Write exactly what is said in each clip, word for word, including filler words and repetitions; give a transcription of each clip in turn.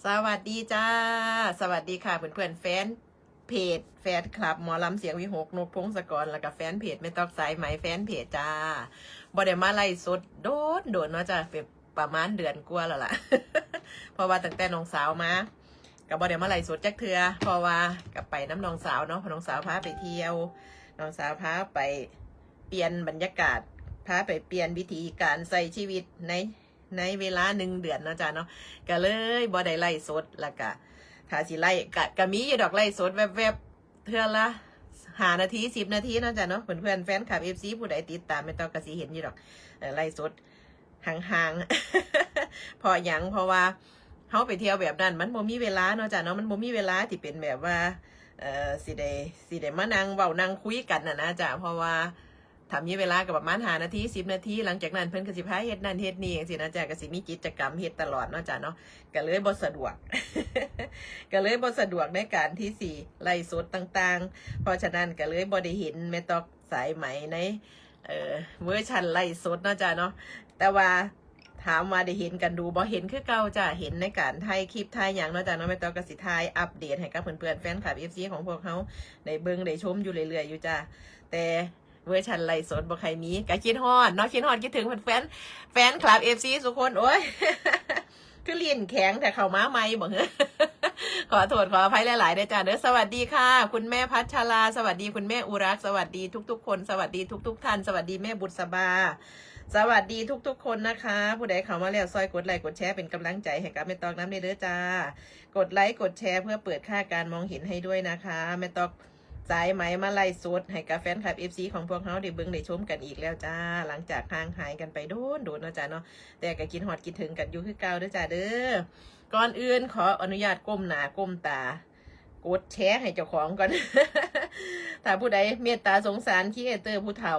สวัสดีจ้า สวัสดีค่ะเพื่อนๆ แฟนเพจ แฟนคลับหมอลำเสียงวิหก นกพงศกร แล้วก็แฟนเพจแม่ต๊อกสายไหมแฟนเพจจ้า บ่ได้มาไลฟ์สดโดนโดนเนาะจ้ะ เป็นประมาณเดือนกว่าแล้วล่ะ เพราะว่าตั้งแต่น้องสาวมา ก็บ่ได้มาไลฟ์สดจักเทื่อ เพราะว่าก็ไปนำน้องสาวเนาะ น้องสาวพาไปเที่ยว น้องสาวพาไปเปลี่ยนบรรยากาศ พาไปเปลี่ยนวิธีการใช้ชีวิตใน ในเวลาหนึ่งเดือนเนาะจ้ะเนาะ ก็เลยบ่ได้ไลฟ์สด แล้วก็ถ้าสิไลฟ์ก็ ก็มีอยู่ดอกไลฟ์สดแวบๆ เทื่อละห้านาที สิบนาทีเนาะจ้ะเนาะ เพื่อนๆ แฟนคลับ เอฟซี ผู้ใดติดตามแม่ต๊อกก็สิเห็นอยู่ดอก เออ ไลฟ์สดห่างๆ เพราะหยัง เพราะว่าเฮาไปเที่ยวแบบนั้น มันบ่มีเวลาเนาะจ้ะเนาะ มันบ่มีเวลาที่เป็นแบบว่า เอ่อ สิได้ สิได้มานั่งเว้านั่งคุยกันน่ะนะจ้ะ เพราะว่าถ้ามีเวลาก็ประมาณห้านาที สิบนาที หลังจากนั้นเพิ่นก็สิพาเฮ็ดนั่นเฮ็ดนี่จังซี้นะจ้ะ ก็สิมีกิจกรรมเฮ็ดตลอดเนาะจ้ะเนาะ ก็เลยบ่สะดวก ก็เลยบ่สะดวกในการที่สิไลฟ์สดต่างๆ เพราะฉะนั้นก็เลยบ่ได้เห็นแม่ต๊อกสายไหมใน เอ่อ เวอร์ชันไลฟ์สดเนาะจ้ะเนาะ แต่ว่าถามว่าได้เห็นกันดูบ่ เห็นคือเก่าจ้ะ เห็นในการถ่ายคลิปถ่ายหยังเนาะจ้ะเนาะ แม่ต๊อกก็สิถ่ายอัปเดตให้กับเพื่อนๆ แฟนคลับ เอฟซี ของพวกเฮาได้เบิ่งได้ชมอยู่เรื่อยๆ อยู่จ้ะ แต่เวอร์ชันไลฟ์สดบ่ใครมี ก็คิดฮอดเนาะ คิดฮอดคิดถึงแฟนๆ แฟนคลับ เอฟซี ทุกคน โอ้ย คือลิ้นแข็งแต่เข้ามาใหม่บ่เหรอ ขอโทษขออภัยหลายๆ ด้วยจ้ะเด้อ สวัสดีค่ะ คุณแม่พัชรา สวัสดีคุณแม่อุรักษ์ สวัสดีทุกๆ คน สวัสดีทุกๆ ท่าน สวัสดีแม่บุษบา สวัสดีทุกๆ คนนะคะ ผู้ใดเข้ามาแล้วซอยกดไลค์กดแชร์เป็นกำลังใจให้กับแม่ต๊อกนำเด้อจ้า กดไลค์กดแชร์เพื่อเปิดค่าการมองเห็นให้ด้วยนะคะ แม่ต๊อกสายไหมมาไลฟ์สดให้กับแฟนคลับ เอฟซี ของพวกเฮาได้เบิ่งได้ชมกันอีกแล้วจ้า หลังจากห่างหายกันไปโดนๆ เนาะจ้ะเนาะ แต่ก็คิดฮอดคิดถึงกันอยู่คือเก่าเด้อจ้าเด้อ ก่อนอื่นขออนุญาตก้มหน้าก้มตา กดแชร์ให้เจ้าของก่อน ถ้าผู้ใดเมตตาสงสารครีเอเตอร์ผู้เฒ่า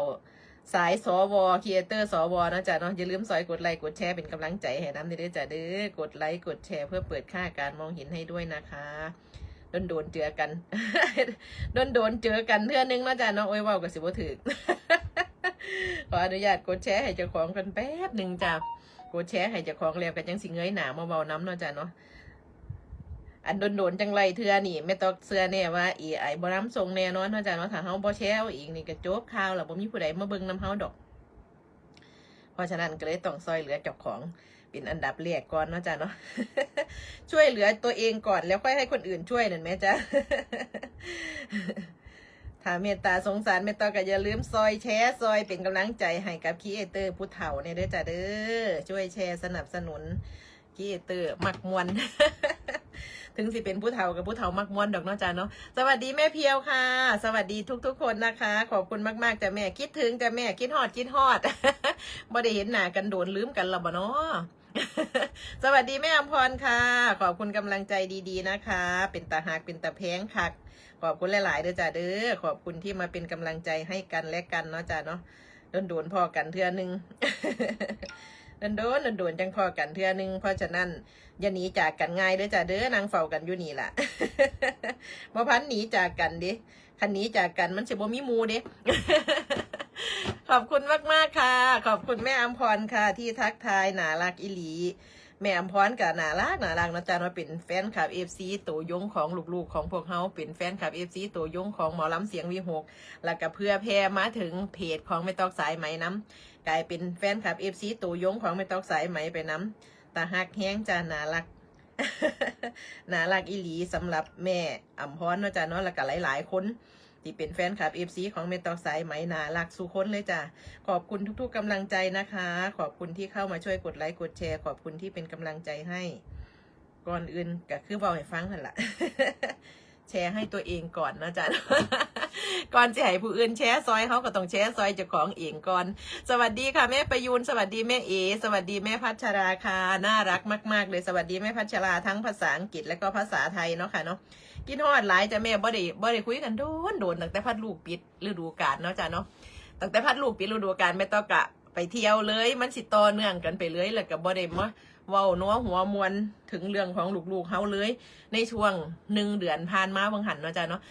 สาย สว ครีเอเตอร์ สว เนาะจ้ะเนาะ อย่าลืมซอยกดไลค์กดแชร์เป็นกำลังใจให้นำเด้อจ้ะเด้อ กดไลค์กดแชร์เพื่อเปิดค่าการมองเห็นให้ด้วยนะคะ โดนๆ เจอกัน โดนๆ เจอกันเทื่อนึงเนาะจ้ะเนาะ โอ้ย เว้าก็สิบ่ถืก ขออนุญาตกดแชร์ให้เจ้าของกันแป๊บหนึ่งจ้ะ กดแชร์ให้เจ้าของแล้วก็จังสิเงยหน้ามาเว้านำเนาะจ้ะเนาะ อันโดนๆ จังไลค์เทื่อนี่ แม่ต๊อกเชื่อแน่ว่า เอไอ บ่นำส่งแน่นอนเนาะจ้ะเนาะ ถ้าเฮาบ่แชร์เอาเองนี่ก็จบข่าวแล้ว บ่มีผู้ใดมาเบิ่งนำเฮาดอก เพราะฉะนั้นก็เลยต้องซอยเหลือเจ้าของเป็นอันดับแรกก่อนเนาะจ้ะเนาะ ช่วยเหลือตัวเองก่อนแล้วค่อยให้คนอื่นช่วยนั่นแหมจ้ะ ถ้าเมตตาสงสารแม่ต๊อกก็อย่าลืมซอยแชร์ ซอยเป็นกำลังใจให้กับครีเอเตอร์ผู้เฒ่าเนี่ยเด้อจ้ะเด้อ ช่วยแชร์สนับสนุนครีเอเตอร์มักม่วน ถึงสิเป็นผู้เฒ่ากับผู้เฒ่ามักม่วนดอกเนาะจ้ะเนาะ สวัสดีแม่เพียวค่ะ สวัสดีทุกๆ คนนะคะ ขอบคุณมากๆจ้ะแม่ คิดถึงจ้ะแม่ คิดฮอด คิดฮอด บ่ได้เห็นหน้ากันโดน ลืมกันแล้วบ่เนาะ สวัสดีแม่อำพรค่ะ ขอบคุณกำลังใจดีๆนะคะ เป็นตาฮักเป็นตาแพงคัก ขอบคุณหลายๆเด้อจ้ะเด้อ ขอบคุณที่มาเป็นกำลังใจให้กันและกันเนาะจ้ะเนาะ โดนๆพ้อกันเทื่อนึง โดนๆ โดนๆจังพ้อกันเทื่อนึง เพราะฉะนั้นอย่าหนีจากกันง่ายเด้อจ้ะเด้อ นั่งเฝ้ากันอยู่นี่ล่ะ บ่พันหนีจากกันเด้ คันหนีจากกันมันสิบ่มีหมู่เด้ ขอบคุณมากๆค่ะ ขอบคุณแม่อำพรค่ะ ที่ทักทาย น่ารักอีหลี แม่อำพรก็น่ารัก น่ารักเนาะจ้ะเนาะ เป็นแฟนคลับ เอฟซี ตัวยงของลูกๆของพวกเฮา เป็นแฟนคลับ เอฟซี ตัวยงของหมอลำเสียงวิหก แล้วก็เผื่อแผ่มาถึงเพจของแม่ต๊อกสายไหมนำ กลายเป็นแฟนคลับ เอฟซี ตัวยงของแม่ต๊อกสายไหมไปนำ ตาฮักแฮงจ้ะ น่ารัก น่ารักอีหลีสำหรับแม่อำพรเนาะจ้ะเนาะ แล้วก็หลายๆคนที่เป็นแฟนคลับ เอฟซี ของแม่ต๊อกสายไหม น่ารักสู่คนเลยจ้ะ ขอบคุณทุกๆกำลังใจนะคะ ขอบคุณที่เข้ามาช่วยกดไลค์กดแชร์ ขอบคุณที่เป็นกำลังใจให้ ก่อนอื่นก็คือเว้าให้ฟังนั่นล่ะ แชร์ให้ตัวเองก่อนเนาะจ้ะ ก่อนสิให้ผู้อื่นแชร์ซอย เฮาก็ต้องแชร์ซอยเจ้าของเองก่อน สวัสดีค่ะแม่ประยูน สวัสดีแม่เอ สวัสดีแม่พัชราค่ะ น่ารักมากๆเลย สวัสดีแม่พัชรา ทั้งภาษาอังกฤษและก็ภาษาไทยเนาะค่ะเนาะ คิดฮอดหลายจ้ะแม่ บ่ได้ บ่ได้คุยกันโดนๆ ตั้งแต่พัดลูกปิดฤดูกาลเนาะจ้ะเนาะ ตั้งแต่พัดลูกปิดฤดูกาลแม่ต๊อกกะไปเที่ยวเลย มันสิต่อเนื่องกันไปเลย แล้วก็บ่ได้มาเว้านัวหัวม่วนถึงเรื่องของลูกๆเฮาเลย ในช่วงหนึ่งเดือนผ่านมาว่าหั่นเนาะจ้ะเนาะ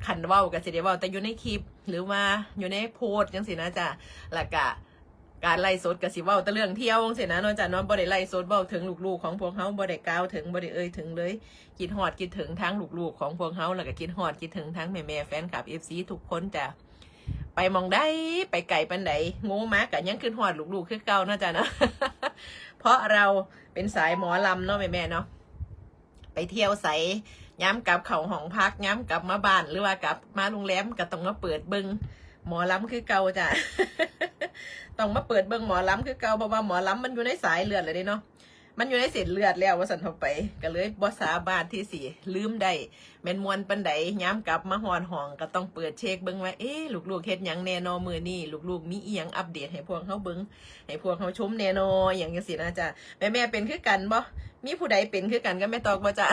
คันเว้าก็สิได้เว้าแต่อยู่ในคลิป หรือว่าอยู่ในโพสต์จังซี้นะจ้ะ แล้วก็ การไลฟ์สดก็สิเว้าแต่เรื่องเที่ยวจังซี้นะเนาะจ้ะเนาะ บ่ได้ไลฟ์สดเว้าถึงลูกๆของพวกเฮา บ่ได้กล่าวถึง บ่ได้เอ่ยถึงเลย คิดฮอดคิดถึงทางลูกๆของพวกเฮา แล้วก็คิดฮอดคิดถึงทางแม่ๆแฟนคลับ เอฟซี ทุกคนจ้ะ ไปหม่องใด ไปไกลปานใด โง่มาก็ยังคิดฮอดลูกๆคือเก่าเนาะจ้ะเนาะ เพราะเราเป็นสายหมอลำเนาะแม่ๆเนาะ ไปเที่ยวไส ยามกลับเข้าห้องพัก ยามกลับมาบ้าน หรือว่ากลับมาโรงแรม ก็ต้องมาเปิดเบิ่งหมอลำคือเก่าจ้ะ ต้องมาเปิดเบิ่งหมอลำคือเก่า เพราะว่าหมอลำมันอยู่ในสายเลือดเลยเด้เนาะ มันอยู่ในเส้นเลือดแล้วว่าซั่นเถาะไป ก็เลยบ่สามารถที่สิลืมได้ แม่นม่วนปานใด ยามกลับมาฮอดห้อง ก็ต้องเปิดเช็คเบิ่งว่า เอ๊ะ ลูกๆเฮ็ดหยังแน่นอมื้อนี้ ลูกๆมีอิหยังอัปเดตให้พวกเฮาเบิ่ง ให้พวกเฮาชมแน่นอ อิหยังจังซี้นะจ้ะ แม่ๆเป็นคือกันบ่ มีผู้ใดเป็นคือกันกับแม่ตอกบ่จ้ะ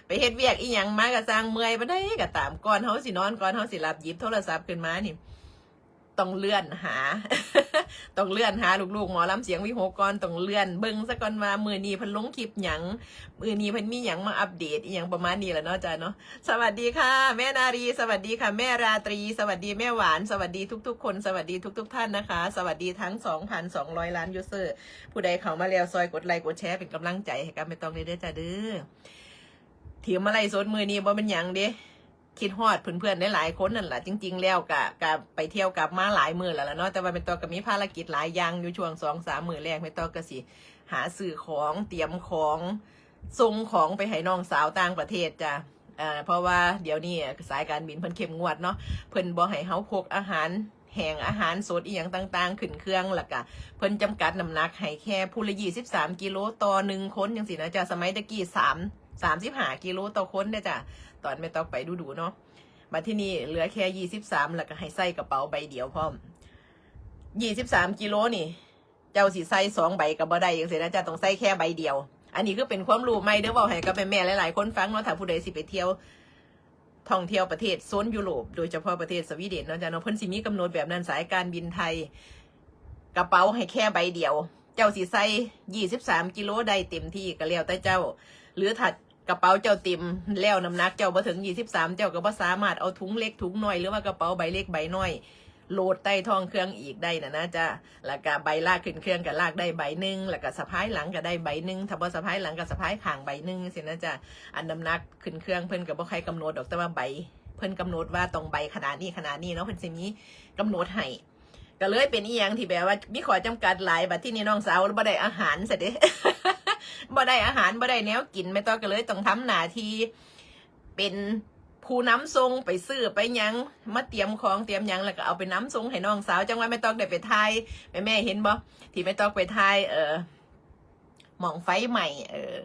ไปเฮ็ดเวียกอิหยังมาก็ซ่าง เมื่อยปานใดก็ตาม ก่อนเฮาสินอน ก่อนเฮาสิหลับ หยิบโทรศัพท์ขึ้นมานี่ ต้องเลื่อนหา ต้องเลื่อนหาลูกๆหมอลำเสียงวิหกก่อน ต้องเลื่อนเบิ่งซะก่อนว่ามื้อนี้เพิ่นลงคลิปหยัง มื้อนี้เพิ่นมีหยังมาอัปเดตอิหยังประมาณนี้แหละเนาะจ้ะเนาะ สวัสดีค่ะ แม่นารี สวัสดีค่ะ แม่ราตรี สวัสดีแม่หวาน สวัสดีทุกๆคน สวัสดีทุกๆท่านนะคะ สวัสดีทั้ง สองพันสองร้อยล้านยูเซอร์ ผู้ใดเข้ามาแล้วซอยกดไลค์กดแชร์เป็นกำลังใจให้กับแม่ตอกเด้อจ้ะเด้อ ที่มาไลฟ์สดมื้อนี้บ่เป็นหยังเด้ คิดฮอดเพื่อนๆหลายๆคนนั่นล่ะ จริงๆแล้วก็ ก็ไปเที่ยวกลับมาหลายมื้อแล้วล่ะเนาะ แต่ว่าแม่ตอกก็มีภารกิจหลายอย่างอยู่ ช่วงสองสามมื้อแรก แม่ตอกก็สิหาซื้อของ เตรียมของ ส่งของไปให้น้องสาวต่างประเทศจ้ะ เอ่อ เพราะว่าเดี๋ยวนี้สายการบินเพิ่นเข้มงวดเนาะ เพิ่นบ่ให้เฮาพกอาหารแห้ง อาหารสดอิหยังต่างๆขึ้นเครื่อง แล้วก็เพิ่นจำกัดน้ำหนักให้แค่ผู้ละยี่สิบสามกิโลต่อหนึ่งคนจังซี้นะจ้ะ สมัยตะกี้สาม สามสิบห้ากิโลต่อคนเด้อจ้ะ ตอนแม่ตอกไปดูๆเนาะ บัดทีนี้เหลือแค่ยี่สิบสาม แล้วก็ให้ใส่กระเป๋าใบเดียวพร้อม ยี่สิบสามกิโลนี่ เจ้าสิใส่สองใบก็บ่ได้จังซี้นะจ้ะ ต้องใส่แค่ใบเดียว อันนี้คือเป็นความรู้ใหม่เด้อ เว้าให้กับแม่ๆหลายๆคนฟังเนาะ ถ้าผู้ใดสิไปเที่ยว ท่องเที่ยวประเทศโซนยุโรป โดยเฉพาะประเทศสวีเดนเนาะจ้ะเนาะ เพิ่นสิมีกำหนดแบบนั้น สายการบินไทย กระเป๋าให้แค่ใบเดียว เจ้าสิใส่ยี่สิบสามกิโลได้เต็มที่ก็แล้วแต่เจ้า หรือถ้ากระเป๋าเจ้าเต็มแล้วน้ำหนักเจ้าบ่ถึงยี่สิบสาม เจ้าก็บ่สามารถเอาถุงเล็กถุงน้อย หรือว่ากระเป๋าใบเล็กใบน้อย โหลดใต้ท้องเครื่องอีกได้น่ะนะจ้ะ แล้วก็ใบลากขึ้นเครื่องก็ลากได้ใบหนึ่ง แล้วก็สะพายหลังก็ได้ใบหนึ่ง ถ้าบ่สะพายหลังก็สะพายข้างใบหนึ่งจังซี้นะจ้ะ อันน้ำหนักขึ้นเครื่องเพิ่นก็บ่ใครกำหนดดอก แต่ว่าใบเพิ่นกำหนดว่าต้องใบขนาดนี้ขนาดนี้เนาะ เพิ่นสิมีกำหนดให้ ก็เลยเป็นอีหยังที่แบบว่ามีข้อจำกัดหลาย บัดทีนี้น้องสาวบ่ได้อาหารซะเด้ บ่ได้อาหาร บ่ได้แนวกิน แม่ตอกก็เลยต้องทำหน้าที่เป็นผู้นำส่ง ไปซื้อไปหยัง มาเตรียมของเตรียมหยัง แล้วก็เอาไปนำส่งให้น้องสาว จังว่าแม่ตอกได้ไปถ่าย แม่ๆเห็นบ่ ที่แม่ตอกไปถ่าย เอ่อ หม่องไฟไหม้ เอ่อ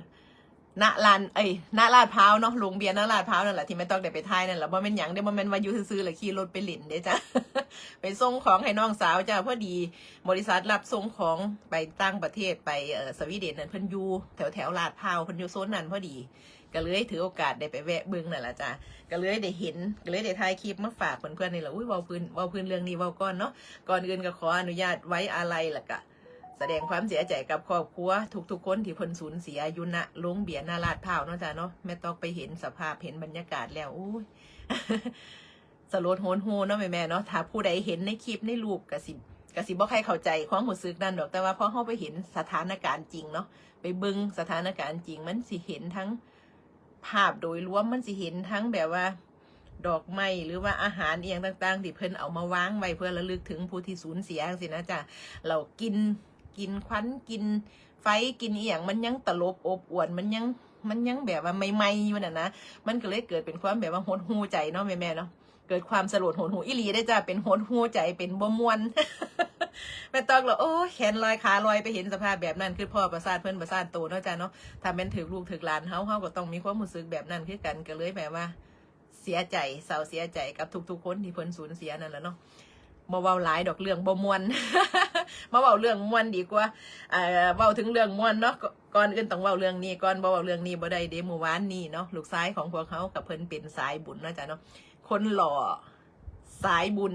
ณ ลาน เอ้ย ณ ลาดพร้าวเนาะ โรงเบียร์ณ ลาดพร้าวนั่นแหละ ที่แม่ตอกได้ไปถ่ายนั่นแหละ บ่แม่นหยังเด้ บ่แม่นว่าอยู่ซื่อๆแล้วขี่รถไปเล่นเด้จ้ะ ไปส่งของให้น้องสาวจ้ะ พอดีบริษัทรับส่งของไปต่างประเทศ ไป เอ่อ สวีเดนนั่น เพิ่นอยู่แถวๆลาดพร้าว เพิ่นอยู่โซนนั้นพอดี ก็เลยถือโอกาสได้ไปแวะเบิ่งนั่นล่ะจ้ะ ก็เลยได้เห็น ก็เลยได้ถ่ายคลิปมาฝากเพื่อนๆนี่แหละ อุ้ย เว้าพื้น เว้าพื้นเรื่องนี้เว้าก่อนเนาะ ก่อนอื่นก็ขออนุญาตไว้อาลัย แล้วก็แสดงความเสียใจกับครอบครัวทุกๆคนที่เพิ่นสูญเสียอยู่ณโรงเบียร์ณลาดพร้าวเนาะจ้ะเนาะ แม่ตอกไปเห็นสภาพ เห็นบรรยากาศแล้ว อุ้ย สลดหดหู่เนาะแม่ๆเนาะ ถ้าผู้ใดเห็นในคลิปในรูปก็สิ ก็สิบ่ใครเข้าใจความรู้สึกนั่นดอก แต่ว่าพอเฮาไปเห็นสถานการณ์จริงเนาะ ไปเบิ่งสถานการณ์จริง มันสิเห็นทั้งภาพโดยรวม มันสิเห็นทั้งแบบว่า ดอกไม้ หรือว่าอาหารอีหยังต่างๆที่เพิ่นเอามาวางไว้เพื่อระลึกถึงผู้ที่สูญเสียจังซี้นะจ้ะ แล้วกลิ่น กลิ่นควัน กลิ่นไฟ กลิ่นอีหยัง มันยังตลบอบอวล มันยัง มันยังแบบว่าใหม่ๆอยู่น่ะนะ มันก็เลยเกิดเป็นความแบบว่าหดหู่ใจเนาะแม่ๆเนาะ เกิดความสลดหดหู่อีหลีได้อจ้ะ เป็นหดหู่ใจ เป็นบ่ม่วน แม่ตอกละ โอ้ย แขนลอยขาลอย ไปเห็นสภาพแบบนั้น คือพ่อประสาทเพิ่นประสาทโตเนาะจ้ะเนาะ ถ้าแม่นถืกลูกถืกหลานเฮา เฮาก็ต้องมีความรู้สึกแบบนั้นคือกัน ก็เลยแบบว่า เสียใจ เศร้าเสียใจกับทุกๆคนที่เพิ่นสูญเสียนั่นแหละเนาะ บ่เว้าหลายดอก เรื่องบ่ม่วน มาเว้าเรื่องม่วนดีกว่า เอ่อ เว้าถึงเรื่องม่วนเนาะ ก่- ก่อนอื่นต้องเว้าเรื่องนี้ก่อน บ่เว้าเรื่องนี้บ่ได้เด้ มื้อวานนี้เนาะ ลูกชายของพวกเฮากับเพิ่นเป็นสายบุญเนาะจ้ะเนาะ คนหล่อ สายบุญ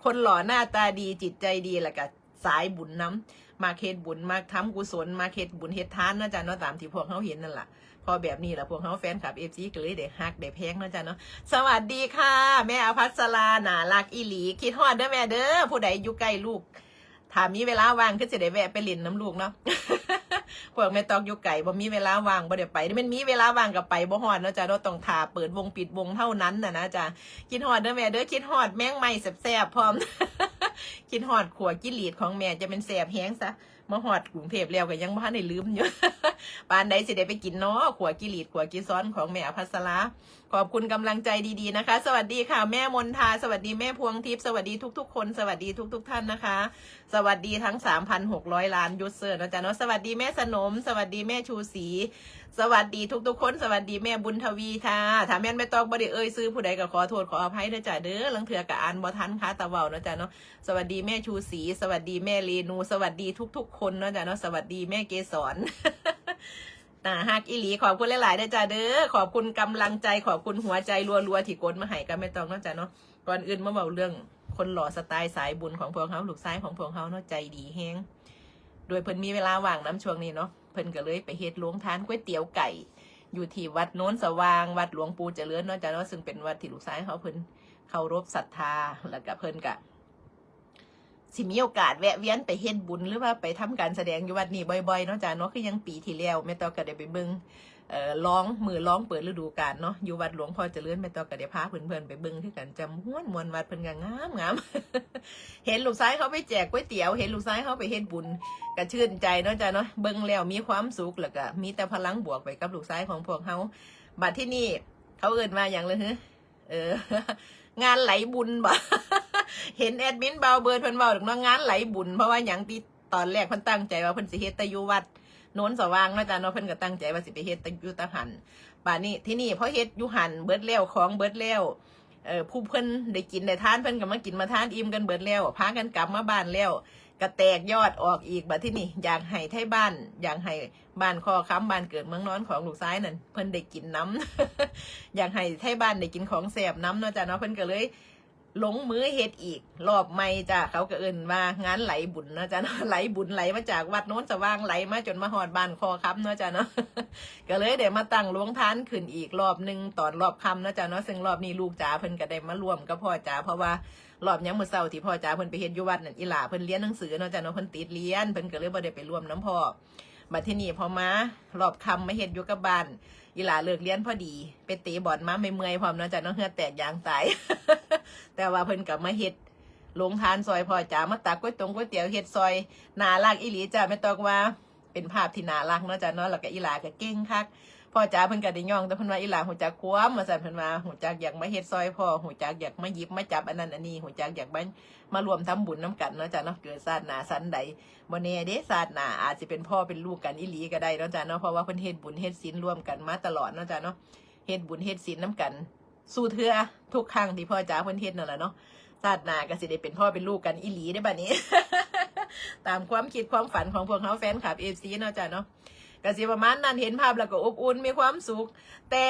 คนหล่อหน้าตาดีจิตใจดี แล้วก็สายบุญนำ มักเฮ็ดบุญ มักทำกุศล มักเฮ็ดบุญเฮ็ดทานเนาะจ้ะเนาะ ตามที่พวกเฮาเห็นนั่นล่ะ พอแบบนี้ล่ะ พวกเฮาแฟนคลับ เอฟซี ก็เลยได้ฮักได้แพงเนาะจ้ะเนาะ สวัสดีค่ะ แม่อภัสรา น่ารักอีหลี คิดฮอดเด้อแม่เด้อ ผู้ใดอยู่ใกล้ลูก ถ้ามีเวลาว่างคือสิได้แวะไปเล่นนำลูกเนาะ พวกแม่ตอกอยู่ไกล บ่มีเวลาว่าง บ่ได้ไป นี่มันมีเวลาว่างก็ไปบ่ฮอดเนาะจ้ะเนาะ ต้องท่าเปิดวงปิดวงเท่านั้นน่ะนะจ้ะ คิดฮอดเด้อแม่เด้อ คิดฮอดแมงไม้แซ่บๆพร้อม คิดฮอดขั่วกิหลีดของแม่ จะเป็นแซ่บแฮงซะ มาฮอดกรุงเทพฯแล้วก็ยังบ่ทันได้ลืมอยู่ ปานใดสิได้ไปกินเนาะ ขั่วกิหลีด ขั่วกิซ้อนของแม่อภัสรา ขอบคุณกำลังใจดีๆนะคะ สวัสดีค่ะแม่มนทา สวัสดีแม่พวงทิพย์ สวัสดีทุกๆคน สวัสดีทุกๆท่านนะคะ สวัสดีทั้ง สามพันหกร้อย ล้าน user เนาะจ้ะเนาะ สวัสดีแม่สนม สวัสดีแม่ชูศรี สวัสดีทุกๆคน สวัสดีแม่บุญทวีค่ะ ถ้าแม่นแม่ตอกบ่ได้เอ่ยชื่อผู้ใดก็ขอโทษขออภัยเด้อจ้ะเด้อ ลางเทื่อก็อ่านบ่ทันค่ะตะเว้าเนาะจ้ะเนาะ สวัสดีแม่ชูศรี สวัสดีแม่เรนู สวัสดีทุกๆคนเนาะจ้ะเนาะ สวัสดีแม่เกสร น่าฮักอีหลี ขอบคุณหลายๆเด้อจ้าเด้อ ขอบคุณกำลังใจ ขอบคุณหัวใจรัวๆที่กดมาให้กับแม่ตองเนาะจ้าเนาะ ก่อนอื่นมาเว้าเรื่องคนหล่อสไตล์สายบุญของพวกเฮา ลูกชายของพวกเฮาเนาะ ใจดีแฮง โดยเพิ่นมีเวลาว่างนำช่วงนี้เนาะ เพิ่นก็เลยไปเฮ็ดโรงทานก๋วยเตี๋ยวไก่ อยู่ที่วัดโนนสว่าง วัดหลวงปู่เจริญเนาะจ้าเนาะ ซึ่งเป็นวัดที่ลูกชายเฮาเพิ่นเคารพศรัทธา แล้วก็เพิ่นก็ สิมีโอกาสแวะเวียนไปเฮ็ดบุญ หรือว่าไปทำการแสดงอยู่วัดนี้บ่อยๆเนาะจ้าเนาะ คือยังปีที่แล้วแม่ตอกก็ได้ไปเบิ่ง เอ่อ ร้อง มื้อร้องเปิดฤดูกาลเนาะ อยู่วัดหลวงพ่อเจริญ แม่ตอกก็ได้พาเพื่อนๆไปเบิ่งคือกันจ้ะ ม่วนๆ วัดเพิ่นก็งามๆ เห็นลูกชายเขาไปแจกก๋วยเตี๋ยว เห็นลูกชายเขาไปเฮ็ดบุญ ก็ชื่นใจเนาะจ้าเนาะ เบิ่งแล้วมีความสุข แล้วก็มีแต่พลังบวกไปกับลูกชายของพวกเฮา บัดที่นี่เขาเอิ้นว่าหยังเลย เออ งานไหลบุญบ่ เห็นแอดมินเบาเบิดเพิ่นเว้าดอกเนาะ งานไหลบุญ เพราะว่าหยังติ ตอนแรกเพิ่นตั้งใจว่าเพิ่นสิเฮ็ดแต่อยู่วัดโนนสว่างเนาะจ้ะเนาะ เพิ่นก็ตั้งใจว่าสิไปเฮ็ดแต่อยู่ตะหัน บาดนี้ที่นี่พอเฮ็ดอยู่หันเบิดแล้ว ของเบิดแล้ว เอ่อ ผู้เพิ่นได้กินได้ทาน เพิ่นก็มากินมาทานอิ่มกันเบิดแล้ว พากันกลับมาบ้านแล้ว ก็แตกยอดออกอีก บัดที่นี่อยากให้ไทบ้าน อยากให้บ้านคอคำ บ้านเกิดเมืองนอนของลูกชายนั่น เพิ่นได้กินนำ อยากให้ไทบ้านได้กินของแซ่บนำเนาะจ้ะเนาะ เพิ่นก็เลยลงมือเฮ็ดอีกรอบใหม่จ้ะ เขาก็เอิ้นว่างานไหลบุญเนาะจ้ะเนาะ ไหลบุญไหลมาจากวัดโนนสว่าง ไหลมาจนมาฮอดบ้านคอคำเนาะจ้ะเนาะ ก็เลยได้มาตั้งโรงทานขึ้นอีกรอบหนึ่งตอนรอบค่ำเนาะจ้ะเนาะ ซึ่งรอบนี้ลูกจ๋าเพิ่นก็ได้มาร่วมกับพ่อจ๋า เพราะว่ารอบยามมื้อเช้าที่พ่อจ๋าเพิ่นไปเฮ็ดอยู่วัดนั่น อีหล่าเพิ่นเรียนหนังสือเนาะจ้ะเนาะ เพิ่นติดเรียน เพิ่นก็เลยบ่ได้ไปร่วมนำพ่อ บัดที่นี่พอมารอบค่ำมาเฮ็ดอยู่กับบ้าน อีหล่าเลิกเรียนพอดี ไปเตะบอลมาเมื่อยๆพร้อมเนาะจ้ะเนาะ เหงื่อแตกยางตาย แต่ว่าเพิ่นก็มาเฮ็ดโรงทานซอยพ่อจ๋า มาตักก๋วยตงก๋วยเตี๋ยวเฮ็ดซอย น่ารักอีหลีจ้ะ แม่ตอกว่าเป็นภาพที่น่ารักเนาะจ้ะเนาะ แล้วก็อีหล่าก็เก่งคัก พ่อจ๋าเพิ่นก็ได้ย่อง แต่เพิ่นว่าอีหล่าฮู้จักความ ว่าซั่น เพิ่นว่าฮู้จักอยากมาเฮ็ดซอยพ่อ ฮู้จักอยากมาหยิบมาจับอันนั้นอันนี้ ฮู้จักอยากมา มาร่วมทำบุญนำกันเนาะจ้ะเนาะ เกิดชาติหน้าสันใด บ่แน่เด้ ชาติหน้าอาจสิเป็นพ่อเป็นลูกกันอีหลีก็ได้เนาะจ้ะเนาะ เพราะว่าเพิ่นเฮ็ดบุญเฮ็ดศีลร่วมกันมาตลอดเนาะจ้ะเนาะ เฮ็ดบุญเฮ็ดศีลนำกัน สู่เทื่อทุกครั้งที่พ่อจ๋าเพิ่นเฮ็ดนั่นแหละเนาะ ชาติหน้าก็สิได้เป็นพ่อเป็นลูกกันอีหลีเด้บัดนี้ ตามความคิดความฝันของพวกเฮาแฟนคลับ เอฟซี เนาะจ้ะเนาะ ก็สิประมาณนั้น เห็นภาพแล้วก็อบอุ่นมีความสุข แต่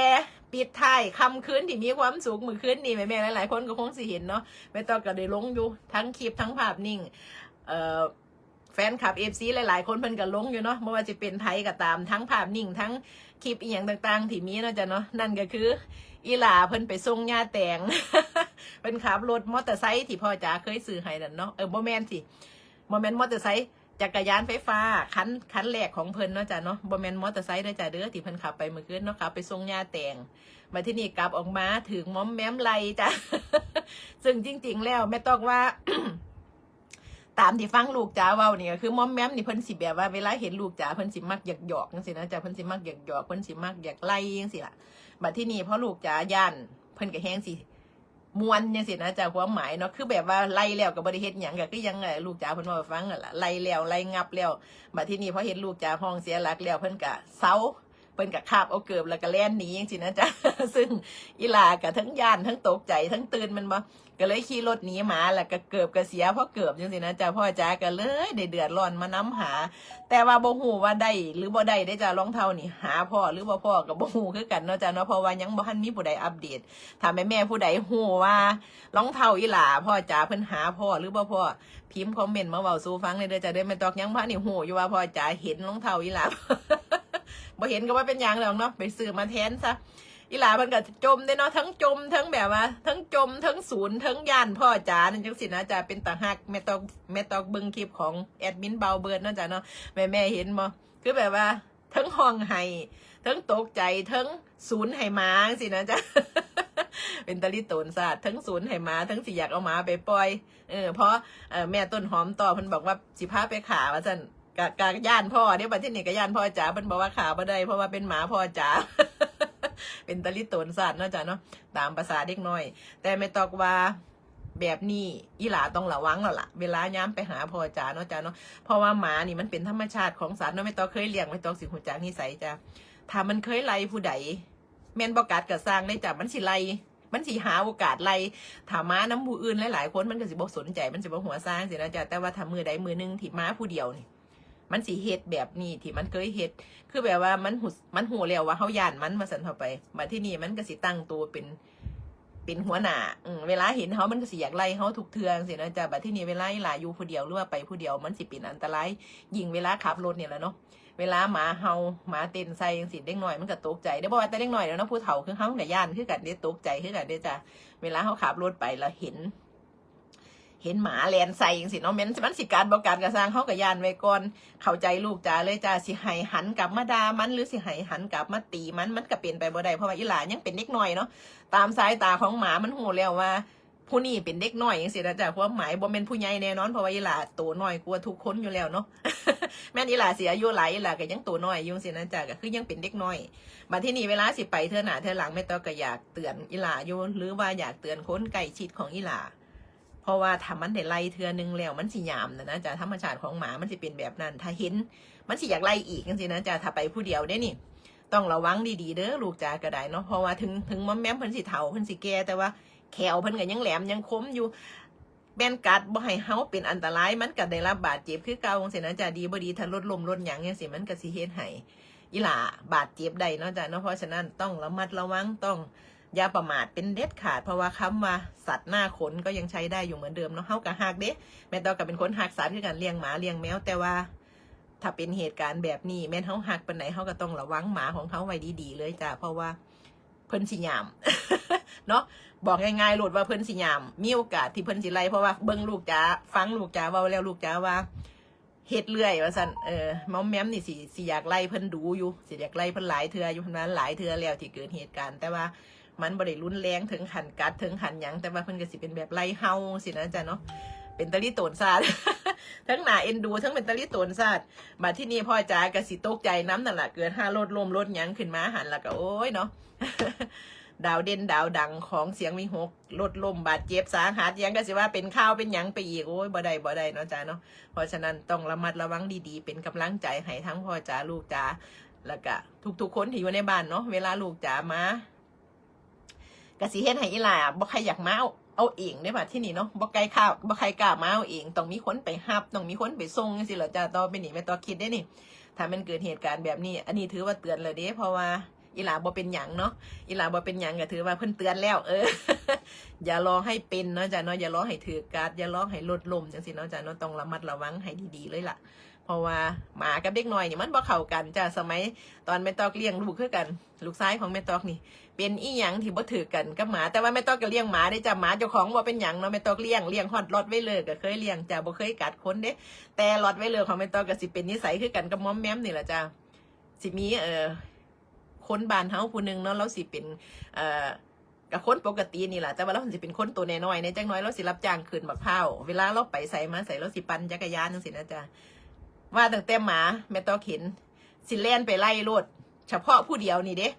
ปิดท้ายค่ำคืนที่มีความสุขมื้อคืนนี้ แม่ๆหลายๆคนก็คงสิเห็นเนาะ แม่ตอกก็ได้ลงอยู่ทั้งคลิปทั้งภาพนิ่ง เอ่อ แฟนคลับ เอฟซี หลายๆคนเพิ่นก็ลงอยู่เนาะ บ่ว่าสิเป็นไผก็ตาม ทั้งภาพนิ่ง ทั้งคลิปอีหยังต่างๆที่มีเนาะจ้ะเนาะ นั่นก็คืออีหล่าเพิ่นไปส่งย่าแตง เพิ่นขับรถมอเตอร์ไซค์ที่พ่อจ๋าเคยซื้อให้นั่นเนาะ เออ บ่แม่นสิ บ่แม่นมอเตอร์ไซค์ จักรยานไฟฟ้าคัน คันแรกของเพิ่นเนาะจ้ะเนาะ บ่แม่นมอเตอร์ไซค์เด้อจ้ะเด้อ ที่เพิ่นขับไปมื้อคืนเนาะ ขับไปส่งย่าแตง บัดที่นี่กลับออกมาถืกมอมแมมไล่จ้ะ ซึ่งจริงๆแล้วแม่ตอกว่า ตามที่ฟังลูกจ๋าเว้านี่ก็คือมอมแมมนี่เพิ่นสิแบบว่าเวลาเห็นลูกจ๋าเพิ่นสิมักอยากหยอกจังซี่นะจ้ะ เพิ่นสิมักอยากหยอก เพิ่นสิมักอยากไล่จังซี่ล่ะ บัดที่นี่พอลูกจ๋าย้าน เพิ่นก็แฮงสิ ม่วนจังซี่นะจ้ะ ความหมายเนาะ คือแบบว่าไล่แล้วก็บ่ได้เฮ็ดหยัง ก็คือยัง เอ่อ ลูกจ๋าเพิ่นเว้าให้ฟังนั่นล่ะ ไล่แล้วไล่งับแล้ว บัดที่นี่พอเห็นลูกจ๋าฮ้องเสียหลักแล้ว เพิ่นก็เซา เพิ่นก็คาบเอาเกิบแล้วก็แล่นหนีจังซี่นะจ้ะ ซึ่งอีหล่าก็ทั้งย้านทั้งตกใจทั้งตื่นแม่นบ่ ก็เลยขี่รถหนีหมา แล้วก็เกิบก็เสีย พอเกิบจังซี่นะจ้ะ พ่อจ๋าก็เลยได้เดือดร้อนมานำหา แต่ว่าบ่ฮู้ว่าได้หรือบ่ได้เด้อจ้ะ รองเท้านี่ หาพ้อหรือบ่พ้อก็บ่ฮู้คือกันเนาะจ้ะเนาะ เพราะว่ายังบ่ทันมีผู้ใดอัปเดต ถ้าแม่ๆผู้ใดฮู้ว่ารองเท้าอีหล่าพ่อจ๋าเพิ่นหาพ้อหรือบ่พ้อ พิมพ์คอมเมนต์มาเว้าสู่ฟังเลยเด้อจ้ะเด้อ แม่ตอกยังบ่ทันได้ฮู้อยู่ว่าพ่อจ๋าเห็นรองเท้าอีหล่า บ่เห็นก็บ่เป็นหยังดอกเนาะ ไปซื้อมาแทนซะ อีหลาเพิ่นก็จมเด้เนาะ ทั้งจมทั้งแบบว่า ทั้งจมทั้งสูนทั้งย่านพ่อจ๋านั่นจังซี่นะจ๊ะ เป็นตาฮัก แม่ตอก แม่ตอกเบิ่งคลิปของแอดมินเบาเบิร์ดเนาะจ๊ะเนาะ แม่ๆเห็นบ่ คือแบบว่า ทั้งฮ้องไห้ ทั้งตกใจ ทั้งสูนให้หมาจังซี่นะจ๊ะ เป็นตาลิโตนซาด ทั้งสูนให้หมา ทั้งสิอยากเอาหมาไปปล่อย เออ เพราะ เอ่อ แม่ต้นหอมต่อเพิ่นบอกว่าสิพาไปฆ่าว่าซั่น กะ กะย่านพ่อเด้ บัดทีนี้กะย่านพ่อจ๋า เพิ่นบอกว่าฆ่าบ่ได้ เพราะว่าเป็นหมาพ่อจ๋า เป็นตาลิโตนซาดเนาะจ๊ะเนาะ ตามภาษาเด็กน้อย แต่แม่ตอกว่า แบบนี้อีหลาต้องระวังแล้วล่ะ เวลายามไปหาพ่อจ๋าเนาะจ๊ะเนาะ เพราะว่าหมานี่มันเป็นธรรมชาติของสัตว์เนาะ แม่ตอกเคยเลี้ยง แม่ตอกสิฮู้จักนิสัยจ้ะ ถ้ามันเคยไล่ผู้ใด แม่นบ่กัดก็ซ่างเด้จ้ะ มันสิไล่ มันสิหาโอกาสไล่ ถ้าหมานำผู้อื่นหลายๆคน มันก็สิบ่สนใจ มันสิบ่หัวซ่าจังซี่นะจ๊ะ แต่ว่าถ้ามื้อใดมื้อหนึ่งที่หมาผู้เดียวนี่ มันสิเฮ็ดแบบนี้ที่มันเคยเฮ็ด คือแบบว่ามันฮู้ มันฮู้แล้วว่าเฮาย้านมัน ว่าซั่นเถาะไป บัดทีนี้มันก็สิตั้งตัวเป็น เป็นหัวหน้า อืม เวลาเห็นเฮามันก็สิอยากไล่เฮาทุกเทื่อจังซี่นะจ๊ะ บัดทีนี้เวลาอีหลาอยู่ผู้เดียวหรือว่าไปผู้เดียว มันสิเป็นอันตราย ยิ่งเวลาขับรถนี่แหละเนาะ เวลาหมาเห่า หมาเต้นใส่จังซี่ เด็กน้อยมันก็ตกใจเด้ บ่ว่าแต่เด็กน้อยแล้วเนาะ ผู้เฒ่าคือเฮาก็ย้านคือกันเด้ ตกใจคือกันเด้จ้ะ เวลาเฮาขับรถไปแล้วเห็น เห็นหมาแล่นใส่จังซี่เนาะ แม่นมันสิกัดบ่กัดก็ซ่าง เฮาก็ย้านไว้ก่อน เข้าใจลูกจ๋าเลยจ้ะ สิให้หันกลับมาด่ามัน หรือสิให้หันกลับมาตีมัน มันก็เป็นไปบ่ได้ เพราะว่าอีหลายังเป็นเด็กน้อยเนาะ ตามสายตาของหมามันฮู้แล้วว่า ผู้นี้เป็นเด็กน้อยจังซี่นะจ๊ะ ความหมายบ่แม่นผู้ใหญ่แน่นอน เพราะว่าอีหลาโตน้อยกว่าทุกคนอยู่แล้วเนาะ แม่นอีหลาสิอายุหลาย อีหลาก็ยังโตน้อยอยู่จังซี่นะจ๊ะ ก็คือยังเป็นเด็กน้อย บัดทีนี้เวลาสิไปเทื่อหน้าเทื่อหลัง แม่ตอกก็อยากเตือนอีหลาอยู่ หรือว่าอยากเตือนคนใกล้ชิดของอีหลา เพราะว่าถ้ามันได้ไล่เทื่อหนึ่งแล้ว มันสิยามนะนะจ๊ะ ธรรมชาติของหมามันสิเป็นแบบนั้น ถ้าเห็น มันสิอยากไล่อีกจังซี่นะจ๊ะ ถ้าไปผู้เดียวเด้นี่ ต้องระวังดีๆเด้อลูกจ๋าก็ได้เนาะ เพราะว่าถึง ถึงมอมแมมเพิ่นสิเฒ่า เพิ่นสิแก่ แต่ว่าแข้วเพิ่นก็ยังแหลมยังคมอยู่ แม่นกัดบ่ให้เฮาเป็นอันตราย มันก็ได้รับบาดเจ็บคือเก่าจังซี่นะจ๊ะ ดีบ่ดีถ้ารถล้มรถหยังจังซี่ มันก็สิเฮ็ดให้อีหลาบาดเจ็บได้เนาะจ๊ะเนาะ เพราะฉะนั้นต้องระมัดระวัง ต้องอย่าประมาทเป็นเด็ดขาด เพราะว่าคำว่าสัตว์หน้าขนก็ยังใช้ได้อยู่เหมือนเดิมเนาะ เฮาก็ฮักเด้ แม่ตอกก็เป็นคนฮักสัตว์คือกัน เลี้ยงหมาเลี้ยงแมว แต่ว่า ถ้าเป็นเหตุการณ์แบบนี้ แม่นเฮาฮักปานใด เฮาก็ต้องระวังหมาของเฮาไว้ดีๆเลยจ้ะ เพราะว่าเพิ่นสิยาม เนาะ บอกง่ายๆโลดว่าเพิ่นสิยาม มีโอกาสที่เพิ่นสิไล่ เพราะว่าเบิ่งลูกจ๋า ฟังลูกจ๋าเว้าแล้ว ลูกจ๋าว่า เฮ็ดเรื่อยว่าซั่น เออ มอมแมมนี่สิ สิอยากไล่เพิ่นดูอยู่ สิอยากไล่เพิ่นหลายเทื่ออยู่ เพิ่นว่าหลายเทื่อแล้วที่เกิดเหตุการณ์ แต่ว่ามันบ่ได้รุนแรงถึงขั้นกัด ถึงขั้นหยัง แต่ว่าเพิ่นก็สิเป็นแบบไล่เห่าจังซี่นะจ๊ะเนาะ เป็นตาลิโตนซาด ทั้งน่าเอ็นดู ทั้งเป็นตาลิโตนซาด บัดทีนี้พ่อจ๋าก็สิตกใจนำนั่นล่ะ เกิดหารถล้มรถหยังขึ้นมาหั้น แล้วก็โอ๊ยเนาะ ดาวเด่นดาวดังของเสียงวิหค รถล้มบาดเจ็บสาหัส หยังก็สิว่าเป็นข่าวเป็นหยังไปอีก โอ๊ย บ่ได้ บ่ได้เนาะจ๊ะเนาะ เพราะฉะนั้นต้องระมัดระวังดีๆ เป็นกำลังใจให้ทั้งพ่อจ๋าลูกจ๋า แล้วก็ทุกๆคนที่อยู่ในบ้านเนาะ เวลาลูกจ๋ามา ก็สิเฮ็ดให้อีหล่าบ่ใคร่อยากมาเอา เอาเองเด้ บัดทีนี้เนาะ บ่ใคร่กล้า บ่ใคร่กล้ามาเอาเอง ต้องมีคนไปรับ ต้องมีคนไปส่งจังซี่ล่ะจ้ะ ต่อไปนี้แม่ตอกคิดเด้นี่ ถ้ามันเกิดเหตุการณ์แบบนี้ อันนี้ถือว่าเตือนแล้วเด้ เพราะว่าอีหล่าบ่เป็นหยังเนาะ อีหล่าบ่เป็นหยังก็ถือว่าเพิ่นเตือนแล้ว เออ อย่ารอให้เป็นเนาะจ๊ะเนาะ อย่ารอให้ถืกกัด อย่ารอให้รถล้มจังซี่เนาะจ๊ะเนาะ ต้องระมัดระวังให้ดีๆเลยล่ะ เพราะว่าหมากับเด็กน้อยนี่มันบ่เข้ากันจ้ะ สมัยตอนแม่ตอกเลี้ยงลูกคือกัน ลูกชายของแม่ตอกนี่ เป็นอีหยังที่บ่ถืกกันกับหมา แต่ว่าแม่ตอกก็เลี้ยงหมาเด้จ้ะ หมาเจ้าของบ่เป็นหยังเนาะ แม่ตอกเลี้ยง เลี้ยงฮอดรอตไวเลอร์ก็เคยเลี้ยงจ้ะ บ่เคยกัดคนเด้ แต่รอตไวเลอร์ของแม่ตอกก็สิเป็นนิสัยคือกันกับมอมแมมนี่ล่ะจ้ะ สิมี เอ่อ คนบ้านเฮาผู้หนึ่งเนาะ ลาวสิเป็น เอ่อ ก็คนปกตินี่ล่ะ แต่ว่าลาวสิเป็นคนตัวน้อยๆแหน่จักหน่อย ลาวสิรับจ้างขึ้นบักพร้าว เวลาลาวไปไสมาไส ลาวสิปั่นจักรยานจังซี่นะจ๊ะ ว่าตั้งแต่หมา แม่ตอกเห็น สิแล่นไปไล่โลด เฉพาะผู้เดียวนี่เด้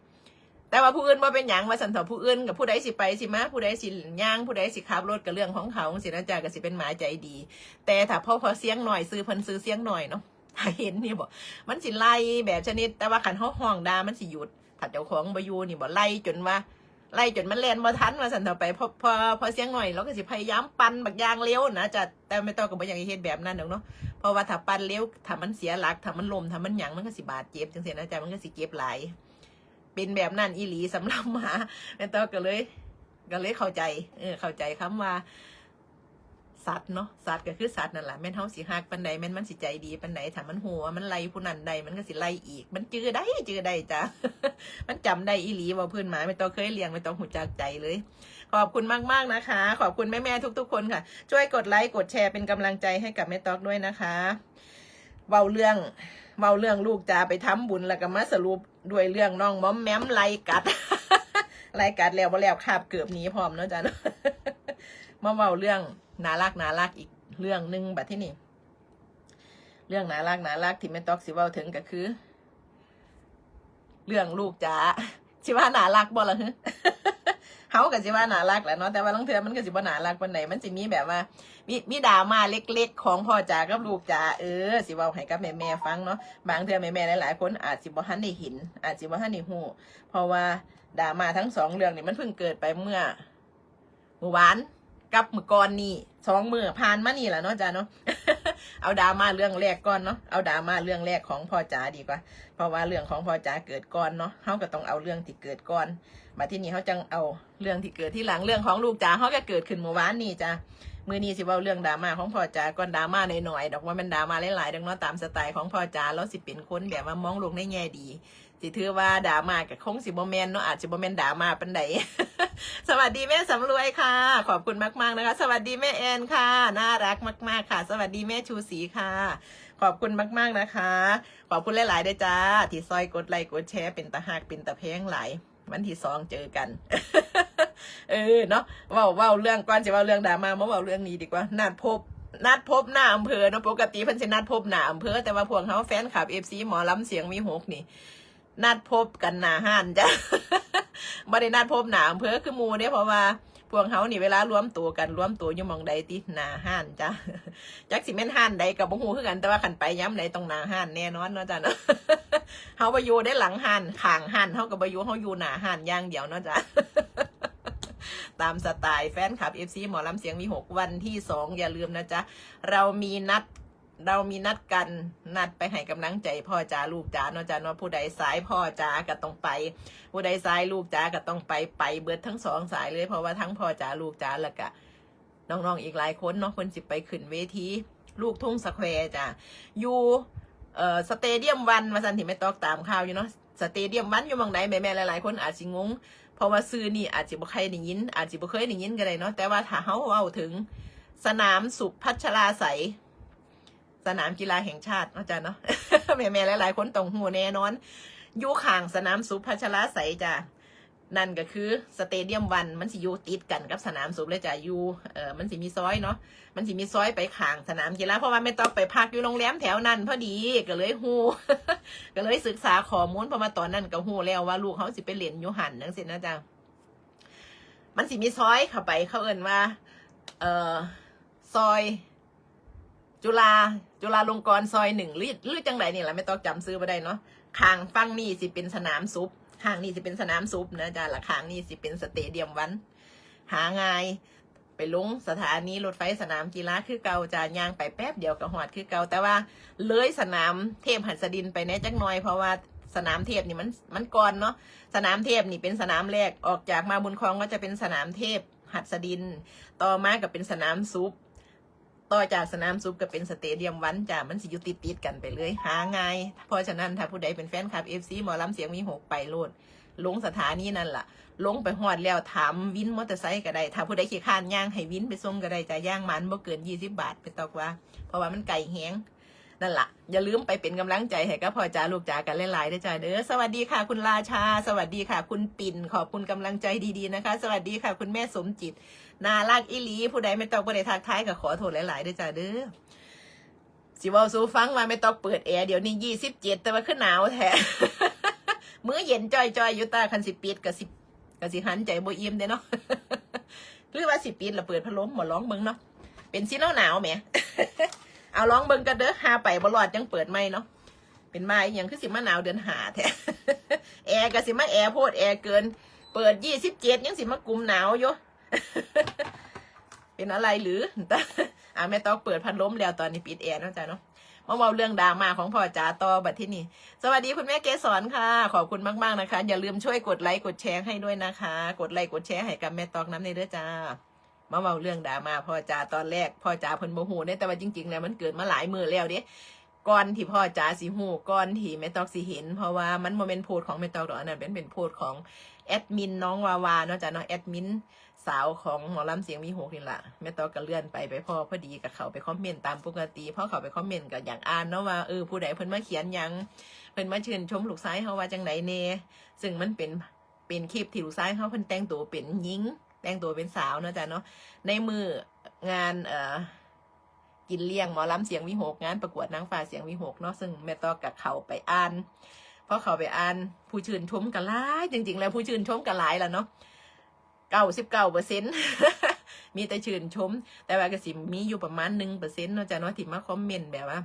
แต่ว่าผู้อื่นบ่เป็นหยัง ว่าซั่นเถาะ ผู้อื่นก็ ผู้ใดสิไปสิมา ผู้ใดสิย่าง ผู้ใดสิขับรถก็เรื่องของเขาจังซี่นะจ๊ะ ก็สิเป็นหมาใจดี แต่ถ้าพอ พอเสียงน้อย ชื่อเพิ่นชื่อเสียงน้อยเนาะ ถ้าเห็นนี่บ่ มันสิไล่แบบชนิด แต่ว่าคันเฮาฮ้องด่ามันสิหยุด ถ้าเจ้าของบ่อยู่นี่บ่ ไล่จนว่า ไล่จนมันแล่นบ่ทัน ว่าซั่นเถาะไป พอ พอ พอเสียงน้อย ลาวก็สิพยายามปั่นบักอย่างเร็วนะจ๊ะ แต่แม่ตอกก็บ่อยากให้เฮ็ดแบบนั้นดอกเนาะ เพราะว่าถ้าปั่นเร็ว ถ้ามันเสียหลัก ถ้ามันล้ม ถ้ามันหยัง มันก็สิบาดเจ็บจังซี่นะจ๊ะ มันก็สิเจ็บหลาย เป็นแบบนั้นอีหลีสำหรับหมา แม่ตอกก็เลย ก็เลยเข้าใจ เออ เข้าใจคำว่า ส สัตว์เนาะ สัตว์ก็คือสัตว์นั่นแหละ แม่นเฮาสิฮักปานใด แม่นมันสิใจดีปานใด ถ้ามันฮู้ว่ามันไล่ผู้นั้นได้ มันก็สิไล่อีก มันจื่อได้ จื่อได้จ้ะ มันจำได้อีหลี เว้าพื้นหมา แม่ต๊อกเคยเลี้ยง แม่ต๊อกฮู้จักใจเลย ขอบคุณมากๆนะคะ ขอบคุณแม่ๆทุกๆคนค่ะ ช่วยกดไลค์กดแชร์เป็นกำลังใจให้กับแม่ต๊อกด้วยนะคะ เว้าเรื่อง เว้าเรื่องลูกจ๋าไปทำบุญ แล้วก็มาสรุปด้วยเรื่องน้องมอมแมมไล่กัด ไล่กัดแล้วบ่แล้ว คาบเกือบหนีพร้อมเนาะจ้ะเนาะ มาเว้าเรื่องน่ารักน่ารักอีกเรื่องหนึ่งบัดที่นี่ เรื่องน่ารักน่ารักที่แม่ต๊อกสิเว้าถึงก็คือ เรื่องลูกจ๋า สิว่าน่ารักบ่ล่ะฮึ เฮาก็สิว่าน่ารักแหละเนาะ แต่ว่าลางเทื่อมันก็สิบ่น่ารักปานใด มันสิมีแบบว่า มี มีดราม่าเล็กๆของพ่อจ๋ากับลูกจ๋า เออ สิเว้าให้กับแม่ๆฟังเนาะ บางเทื่อแม่ๆหลายๆคนอาจสิบ่ทันได้เห็น อาจสิบ่ทันได้ฮู้ เพราะว่าดราม่าทั้งสองเรื่องนี่มันเพิ่งเกิดไปเมื่อ มื้อวานกับมื้อก่อนนี่ สองมื้อผ่านมานี่ล่ะเนาะจ้ะเนาะ เอาดราม่าเรื่องแรกก่อนเนาะ เอาดราม่าเรื่องแรกของพ่อจ๋าดีกว่า เพราะว่าเรื่องของพ่อจ๋าเกิดก่อนเนาะ เฮาก็ต้องเอาเรื่องที่เกิดก่อน บัดที่นี่เฮาจั่งเอาเรื่องที่เกิดทีหลัง เรื่องของลูกจ๋าเฮาก็เกิดขึ้นมื้อวานนี่จ้ะ มื้อนี้สิเว้าเรื่องดราม่าของพ่อจ๋าก่อน ดราม่าน้อยๆดอก บ่แม่นดราม่าหลายๆดอกเนาะ ตามสไตล์ของพ่อจ๋า ลาวสิเป็นคนแบบว่ามองโลกในแง่ดี สิถือว่าดราม่าก็คงสิบ่แม่นเนาะ อาจสิบ่แม่นดราม่าปานใด สวัสดีแม่สำรวยค่ะ ขอบคุณมากๆนะคะ สวัสดีแม่แอนค่ะ น่ารักมากๆค่ะ สวัสดีแม่ชูศรีค่ะ ขอบคุณมากๆนะคะ ขอบคุณหลายๆเด้อจ้า ที่ซอยกดไลค์กดแชร์ เป็นตาฮักเป็นตาแพงหลาย วันที่สองเจอกัน เออเนาะ เว้า เว้าเรื่อง ก่อนสิเว้าเรื่องดราม่า มาเว้าเรื่องนี้ดีกว่า นัดพบ นัดพบหน้าอำเภอเนาะ ปกติเพิ่นสินัดพบหน้าอำเภอ แต่ว่าพวกเฮาแฟนคลับ เอฟซี หมอลำเสียงวีหกนี่ นัดพบกันหน้าห้านจ้ะ บ่ได้นัดพบหน้าอำเภอคือหมู่เด้ เพราะว่าพวกเฮานี่เวลารวมตัวกัน รวมตัวอยู่หม่องใดติหน้าห้านจ้ะ จักสิแม่นห้านใดก็บ่ฮู้คือกัน แต่ว่าคันไปยามใดต้องหน้าห้านแน่นอนเนาะจ้ะเนาะ เฮาบ่อยู่เด้หลังห้าน ข้างห้านเฮาก็บ่อยู่ เฮาอยู่หน้าห้านอย่างเดียวเนาะจ้ะ ตามสไตล์แฟนคลับ เอฟซี หมอลำเสียงวีหก วันที่สอง อย่าลืมนะจ๊ะ เรามีนัด เรามีนัดกัน นัดไปให้กำลังใจพ่อจ๋าลูกจ๋าเนาะจ้ะเนาะ ผู้ใดสายพ่อจ๋าก็ต้องไป ผู้ใดสายลูกจ๋าก็ต้องไป ไปเบิดทั้งสองสายเลย เพราะว่าทั้งพ่อจ๋าลูกจ๋าแล้วก็น้องๆอีกหลายคนเนาะ เพิ่นสิไปขึ้นเวทีลูกทุ่งสแควร์จ้ะ อยู่ เอ่อ สเตเดียมวัน ว่าซั่น ที่แม่ต๊อกตามข่าวอยู่เนาะ สเตเดียมวันอยู่หม่องใด แม่ๆหลายๆคนอาจสิงง เพราะว่าชื่อนี่อาจสิบ่ใครได้ยิน อาจสิบ่เคยได้ยินก็ได้เนาะ แต่ว่าถ้าเฮาเว้าถึงสนามสุพัชราไสย สนามกีฬาแห่งชาติเนาะจ้ะเนาะ แม่ๆหลายๆคนต้องฮู้แน่นอน อยู่ข้างสนามสุพัชราไสยจ้ะ นั่นก็คือสเตเดียมวัน มันสิอยู่ติดกันกับสนามสุขเลยจ้ะ อยู่ เอ่อ มันสิมีซอยเนาะ มันสิมีซอยไปข้างสนามกีฬา เพราะว่าแม่ต๊อกไปพักอยู่โรงแรมแถวนั้นพอดี ก็เลยฮู้ ก็เลยศึกษาข้อมูล เพราะว่าตอนนั้นก็ฮู้แล้วว่าลูกเฮาสิไปเล่นอยู่หั่นจั่งซี้นะจ้ะ มันสิมีซอยเข้าไป เขาเอิ้นว่า เอ่อ ซอย จุฬา จุฬาลงกรณ์ซอยหนึ่ง หรือ หรือจั่งใดนี่ล่ะ แม่ต๊อกจำชื่อบ่ได้เนาะ ข้างฝั่งนี้สิเป็นสนามสุข ข้างนี้สิเป็นสนามสุขนะจ้ะ และข้างนี้สิเป็นสเตเดียมวัน หาง่าย ไปลงสถานีรถไฟสนามกีฬาคือเก่าจ้ะ ย่างไปแป๊บเดียวก็ฮอดคือเก่า แต่ว่าเลยสนามเทพหัสดินไปแหน่จักหน่อย เพราะว่าสนามเทพนี่มัน มันก่อนเนาะ สนามเทพนี่เป็นสนามแรก ออกจากมาบุญครองก็จะเป็นสนามเทพหัสดิน ต่อมาก็เป็นสนามสุข ต่อจากสนามสุขก็เป็นสเตเดียมวันจ้ะ มันสิอยู่ติดๆกันไปเลย หาง่าย เพราะฉะนั้นถ้าผู้ใดเป็นแฟนคลับ เอฟซี หมอลำเสียงวีหก ไปโลด ลงสถานีนั่นล่ะ ลงไปฮอดแล้วถามวินมอเตอร์ไซค์ก็ได้ ถ้าผู้ใดขี้คร้านย่างให้วินไปส่งก็ได้จ้ะ ย่างมันบ่เกินยี่สิบบาท แม่ต๊อกว่า เพราะว่ามันไกลแฮง นั่นล่ะ อย่าลืมไปเป็นกำลังใจให้กับพ่อจ๋าลูกจ๋ากันหลายๆเด้อจ้ะเด้อ สวัสดีค่ะคุณราชา สวัสดีค่ะคุณปิ่น ขอบคุณกำลังใจดีๆนะคะ สวัสดีค่ะคุณแม่สมจิต น่ารักอีหลี ผู้ใดแม่ต๊อกบ่ได้ทักทายก็ขอโทษหลายๆเด้อจ้ะเด้อ สิเว้าสู่ฟังว่าแม่ต๊อกเปิดแอร์เดี๋ยวนี้ยี่สิบเจ็ด แต่ว่าคือหนาวแท้ มื้อเย็นจ่อยๆอยู่ ตา คันสิปิดก็สิ ก็สิหันใจบ่อิ่มเด้เนาะ หรือว่าสิปิดแล้วเปิดพัดลม บ่ ลองเบิ่งเนาะ เป็นสิหนาวๆแหม เอาลองเบิ่งกันเด้อ หาไปบ่รอดจั่งเปิดใหม่เนาะ เป็นมาอีหยังคือสิมาหนาวเดือนห้าแท้ แอร์ก็สิมาแอร์โพดแอร์เกิน เปิดยี่สิบเจ็ดยังสิมากุมหนาวอยู่ เป็นอะไรหรือ อ่ะ แม่ต๊อกเปิดพัดลมแล้ว ตอนนี้ปิดแอร์เนาะจ้ะเนาะ มาเว้าเรื่องดราม่าของพ่อจ๋าต่อบัดที่นี่ สวัสดีคุณแม่เกสรค่ะ ขอบคุณมากๆนะคะ อย่าลืมช่วยกดไลค์กดแชร์ให้ด้วยนะคะ กดไลค์กดแชร์ให้กับแม่ต๊อกนำเด้อจ้า มาเว้าเรื่องดราม่าพ่อจ๋าตอนแรก พ่อจ๋าเพิ่นบ่ฮู้เด้ แต่ว่าจริงๆแล้วมันเกิดมาหลายมื้อแล้วเด้ ก่อนที่พ่อจ๋าสิฮู้ ก่อนที่แม่ต๊อกสิเห็น เพราะว่ามันบ่แม่นโพสต์ของแม่ต๊อกดอก อันนั้นเป็น เป็นโพสต์ของแอดมินน้องวาวาเนาะจ้ะเนาะ แอดมินสาวของหมอลำเสียงวีหกนี่ล่ะ แม่ต๊อกก็เลื่อนไป ไปพ้อพอดีก็เข้าไปคอมเมนต์ตามปกติ พอเข้าไปคอมเมนต์ก็อยากอ่านเนาะว่า เออ ผู้ใดเพิ่นมาเขียนหยัง เพิ่นมาชื่นชมลูกชายเฮาว่าจั่งใดแน่ ซึ่งมันเป็น เป็นคลิปที่ลูกชายเฮาเพิ่นแต่งตัวเป็นหญิง แต่งตัวเป็นสาวเนาะจ้ะเนาะ ในมื้องาน เอ่อ กินเลี้ยงหมอลำเสียงวีหก งานประกวดนางฟ้าเสียงวีหกเนาะ ซึ่งแม่ต๊อกก็เข้าไปอ่าน พอเข้าไปอ่าน ผู้ชื่นชมก็หลาย จริงๆแล้วผู้ชื่นชมก็หลายล่ะเนาะ เก้าสิบเก้าเปอร์เซ็นต์ มีแต่ชื่นชม แต่ว่าก็สิมีอยู่ประมาณ หนึ่งเปอร์เซ็นต์ เนาะจ้ะเนาะ ที่มาคอมเมนต์แบบว่า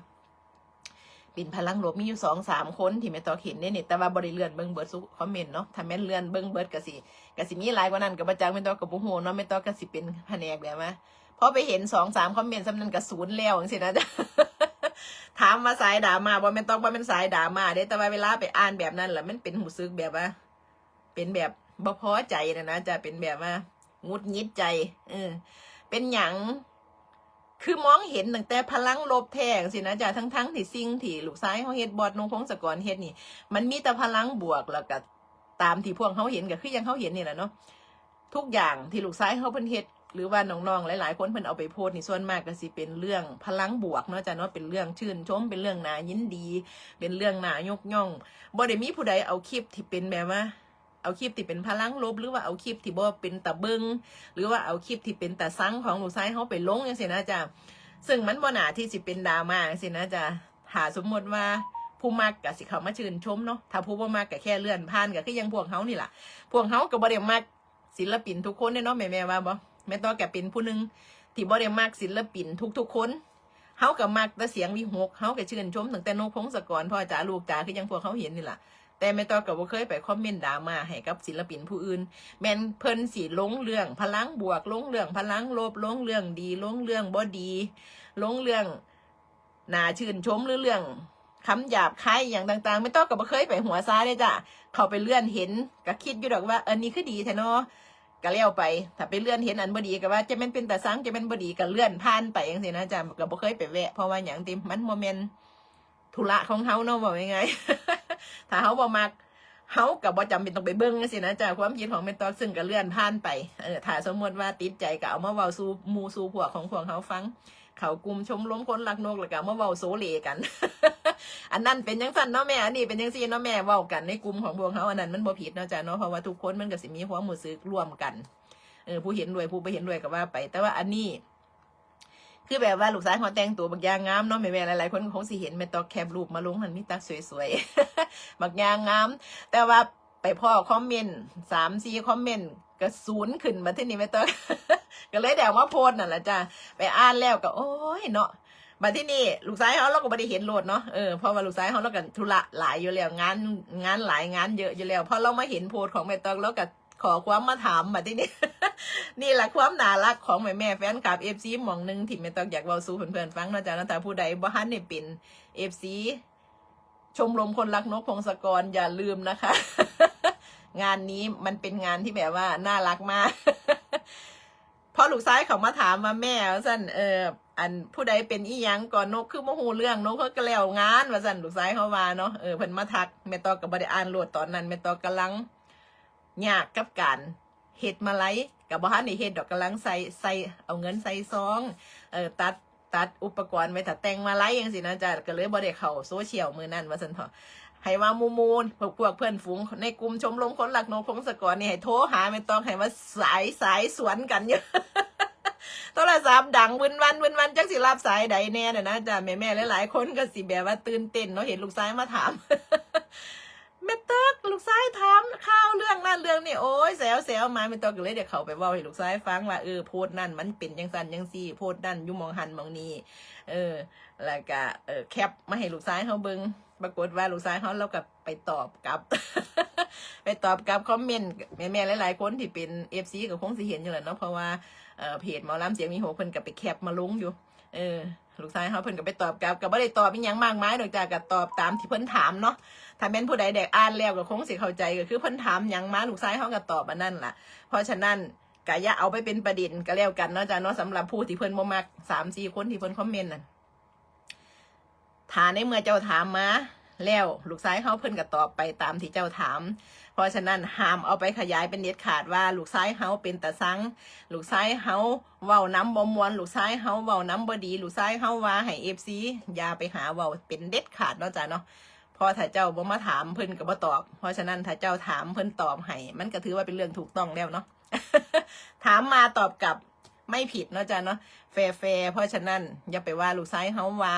เป็นพลังลบ มีอยู่สองสามคนที่แม่ต๊อกเห็นเด้เนี่ย แต่ว่าบ่ได้เลื่อนเบิ่งเบิดซุคอมเมนต์เนาะ ถ้าแม่นเลื่อนเบิ่งเบิดก็สิ ก็สิมีหลายกว่านั้นก็บ่จัก แม่ต๊อกก็บ่ฮู้เนาะ แม่ต๊อกก็สิเป็นแผนกแบบว่า พอไปเห็นสองสามคอมเมนต์ส่ำนั้นก็ศูนย์แล้วจั่งซี้นะจ้ะ ถามว่าสายดราม่าบ่ แม่ต๊อกบ่แม่นสายดราม่าเด้ แต่ว่าเวลาไปอ่านแบบนั้นล่ะ มันเป็นรู้สึกแบบว่า เป็นแบบบ่พอใจนะนะจ้ะ เป็นแบบว่าหงุดหงิดใจ เออ เป็นหยัง คือมองเห็นตั้งแต่พลังลบแท้จั่งซี้นะจ้ะ ทั้งๆที่สิ่งที่ลูกชายเฮาเฮ็ด บอสนงพงศกรเฮ็ดนี่ มันมีแต่พลังบวก แล้วก็ตามที่พวกเฮาเห็นก็คืออย่างเฮาเห็นนี่แหละเนาะ ทุกอย่างที่ลูกชายเฮาเพิ่นเฮ็ด หรือว่าน้องๆหลายๆคนเพิ่นเอาไปโพสต์นี่ ส่วนมากก็สิเป็นเรื่องพลังบวกเนาะจ้ะเนาะ เป็นเรื่องชื่นชม เป็นเรื่องน่ายินดี เป็นเรื่องน่ายกย่อง บ่ได้มีผู้ใดเอาคลิปที่เป็นแบบว่า เอาคลิปที่เป็นพลังลบ หรือว่าเอาคลิปที่บ่เป็นตาเบิ่ง หรือว่าเอาคลิปที่เป็นตาซังของลูกชายเฮาไปลงจั่งซี้นะจ้ะ ซึ่งมันบ่น่าที่สิเป็นดราม่าจั่งซี้นะจ้ะ ถ้าสมมติว่าผู้มักก็สิเข้ามาชื่นชมเนาะ ถ้าผู้บ่มักก็แค่เลื่อนผ่าน ก็คืออย่างพวกเฮานี่ล่ะ พวกเฮาก็บ่ได้มักศิลปินทุกคนเด้เนาะ แม่แม่ว่าบ่ แม่ต๊อกก็เป็นผู้หนึ่งที่บ่ได้มักศิลปินทุกๆคน เฮาก็มักแต่เสียงวีหก เฮาก็ชื่นชมตั้งแต่นกพงศกร พ่อจ๋าลูกจ๋า คืออย่างพวกเฮาเห็นนี่ล่ะ แต่แม่ต๊อกก็บ่เคยไปคอมเมนต์ดราม่าให้กับศิลปินผู้อื่น แม่นเพิ่นสิลงเรื่องพลังบวก ลงเรื่องพลังลบ ลงเรื่องดี ลงเรื่องบ่ดี ลงเรื่องน่าชื่นชม หรือเรื่องคำหยาบคายอหย่างต่างๆ แม่ต๊อกก็บ่เคยไปหัวซาเด้จ้ะ เข้าไปเลื่อนเห็นก็คิดอยู่ดอกว่า อันนี้คือดีแท้เนาะ ก็แล้วไป ถ้าไปเลื่อนเห็นอันบ่ดีก็ว่าจะแม่นเป็นตาซัง จะแม่นบ่ดีก็เลื่อนผ่านไปจั่งซี้นะจ้ะ ก็บ่เคยไปแวะ เพราะว่าหยังติ มันบ่แม่นธุระของเฮาเนาะ เว้าง่ายๆ ถ้าเฮาบ่มัก เฮาก็บ่จำเป็นต้องไปเบิ่งจั่งซี้นะจ้ะ ความคิดของแม่ต๊อก ซึ่งก็เลื่อนผ่านไป เออ ถ้าสมมติว่าติดใจก็เอามาเว้าสู่หมู่สู่พวกของพวกเฮาฟัง เข้ากลุ่มชมรมคนรักนก แล้วก็เอามาเว้าโซเลกัน อันนั้นเป็นจั่งซั่นเนาะแม่ อันนี้เป็นจั่งซี่เนาะแม่ เว้ากันในกลุ่มของพวกเฮา อันนั้นมันบ่ผิดเนาะจ้ะเนาะ เพราะว่าทุกคนมันก็สิมีความรู้สึกร่วมกัน เออ ผู้เห็นด้วย ผู้บ่เห็นด้วยก็ว่าไป แต่ว่าอันนี้ คือแบบว่าลูกชายเฮาแต่งตัวบักอย่างงามเนาะ แม่ๆหลายๆคนก็คงสิเห็นแม่ต๊อกแคปรูปมาลง หั่นมีแต่สวยๆ บักอย่างงาม แต่ว่าไปพ้อคอมเมนต์สามสี่คอมเมนต์ก็ศูนย์ขึ้น บัดทีนี้แม่ต๊อก ก็เลยได้เอามาโพสต์นั่นล่ะจ้ะ ไปอ่านแล้วก็ โอ้ยเนาะ บัดทีนี้ลูกชายเฮาเราก็บ่ได้เห็นโลดเนาะ เออ เพราะว่าลูกชายเฮาเราก็ธุระหลายอยู่แล้ว งาน งานหลาย งานเยอะอยู่แล้ว พอเรามาเห็นโพสต์ของแม่ต๊อก เราก็ขอความมาถาม บัดทีนี้ นี่ล่ะความน่ารักของแม่ๆแฟนคลับ เอฟซี หม่องหนึ่งที่แม่ต๊อกอยากเว้าสู่เพื่อนๆฟังเนาะจ้ะเนาะ ถ้าผู้ใดบ่ทันได้เป็น เอฟซี ชมรมคนรักนกพงศกร อย่าลืมนะคะ งานนี้มันเป็นงานที่แบบว่าน่ารักมาก พอลูกชายเขามาถามว่า แม่ ว่าซั่น เออ อันผู้ใดเป็นอีหยังก่อน นกคือบ่ฮู้เรื่อง นกคือก็แล้วงาน ว่าซั่น ลูกชายเขาว่าเนาะ เออ เพิ่นมาทัก แม่ต๊อกก็บ่ได้อ่านโลด ตอนนั้นแม่ต๊อกกำลังยากกับการเฮ็ดมาลัย ก็บ่ทันได้เฮ็ดดอก กำลังใส่ ใส่ เอาเงินใส่ซอง เออ ตัด ตัดอุปกรณ์ไว้ถ้าแต่งมาลัยจั่งซี้นะจ้ะ ก็เลยบ่ได้เข้าโซเชียลมื้อนั้น ว่าซั่นเถาะ ให้ว่าหมู่ๆ พวก พวกเพื่อนฝูงในกลุ่มชมรมคนรักนกพงศกรนี่ ให้โทรหาแม่ต๊อก ให้ว่าสาย สายสวนกันอยู่ โทรศัพท์ดังวึนวัน วึนวัน จักสิรับสายใดแน่น่ะนะจ้ะ แม่ๆหลายๆคนก็สิแบบว่าตื่นเต้นเนาะ เห็นลูกชายมาถาม แม่ต๊อก ลูกชายถามข่าวเรื่องนั้นเรื่องนี้ โอ้ย แซวๆมา แม่ต๊อกก็เลยได้เข้าไปเว้าให้ลูกชายฟังว่า เออ โพสต์นั่นมันเป็นจั่งซั่นจั่งซี่ โพสต์นั่นอยู่หม่องหั่นหม่องนี่ เออ แล้วก็ เออ แคปมาให้ลูกชายเฮาเบิ่ง ปรากฏว่าลูกชายเฮา เราก็ไปตอบกลับ ไปตอบกลับคอมเมนต์ แม่ๆหลายๆคนที่เป็น เอฟซี ก็คงสิเห็นอยู่แหละเนาะ เพราะว่า เอ่อ เพจหมอลำเสียงวีหกเพิ่นก็ไปแคปมาลงอยู่ เออ ลูกชายเฮาเพิ่นก็ไปตอบกลับ ก็บ่ได้ตอบอีหยังมากมายดอกจ้ะ ก็ตอบตามที่เพิ่นถามเนาะ ถ้าแม่นผู้ใดได้อ่านแล้วก็คงสิเข้าใจ ก็คือเพิ่นถามหยังมา ลูกชายเฮาก็ตอบอันนั้นล่ะ เพราะฉะนั้น ก็อย่าเอาไปเป็นประเด็นก็แล้วกันเนาะจ้ะเนาะ สำหรับผู้ที่เพิ่นบ่มัก สามสี่คนที่เพิ่นคอมเมนต์นั่น ถ้าในเมื่อเจ้าถามมาแล้ว ลูกชายเฮาเพิ่นก็ตอบไปตามที่เจ้าถาม เพราะฉะนั้นห้ามเอาไปขยายเป็นเด็ดขาดว่าลูกชายเฮาเป็นตาซัง ลูกชายเฮาเว้านำบ่ม่วน ลูกชายเฮาเว้านำบ่ดี ลูกชายเฮาว่าให้ เอฟซี อย่าไปหาเว้าเป็นเด็ดขาดเนาะจ้ะเนาะ เพราะถ้าเจ้าบ่มาถามเพิ่นก็บ่ตอบ เพราะฉะนั้นถ้าเจ้าถามเพิ่นตอบให้ มันก็ถือว่าเป็นเรื่องถูกต้องแล้วเนาะ ถามมาตอบกลับไม่ผิดเนาะจ้ะเนาะ แฟร์ๆ เพราะฉะนั้นอย่าไปว่าลูกชายเฮาว่า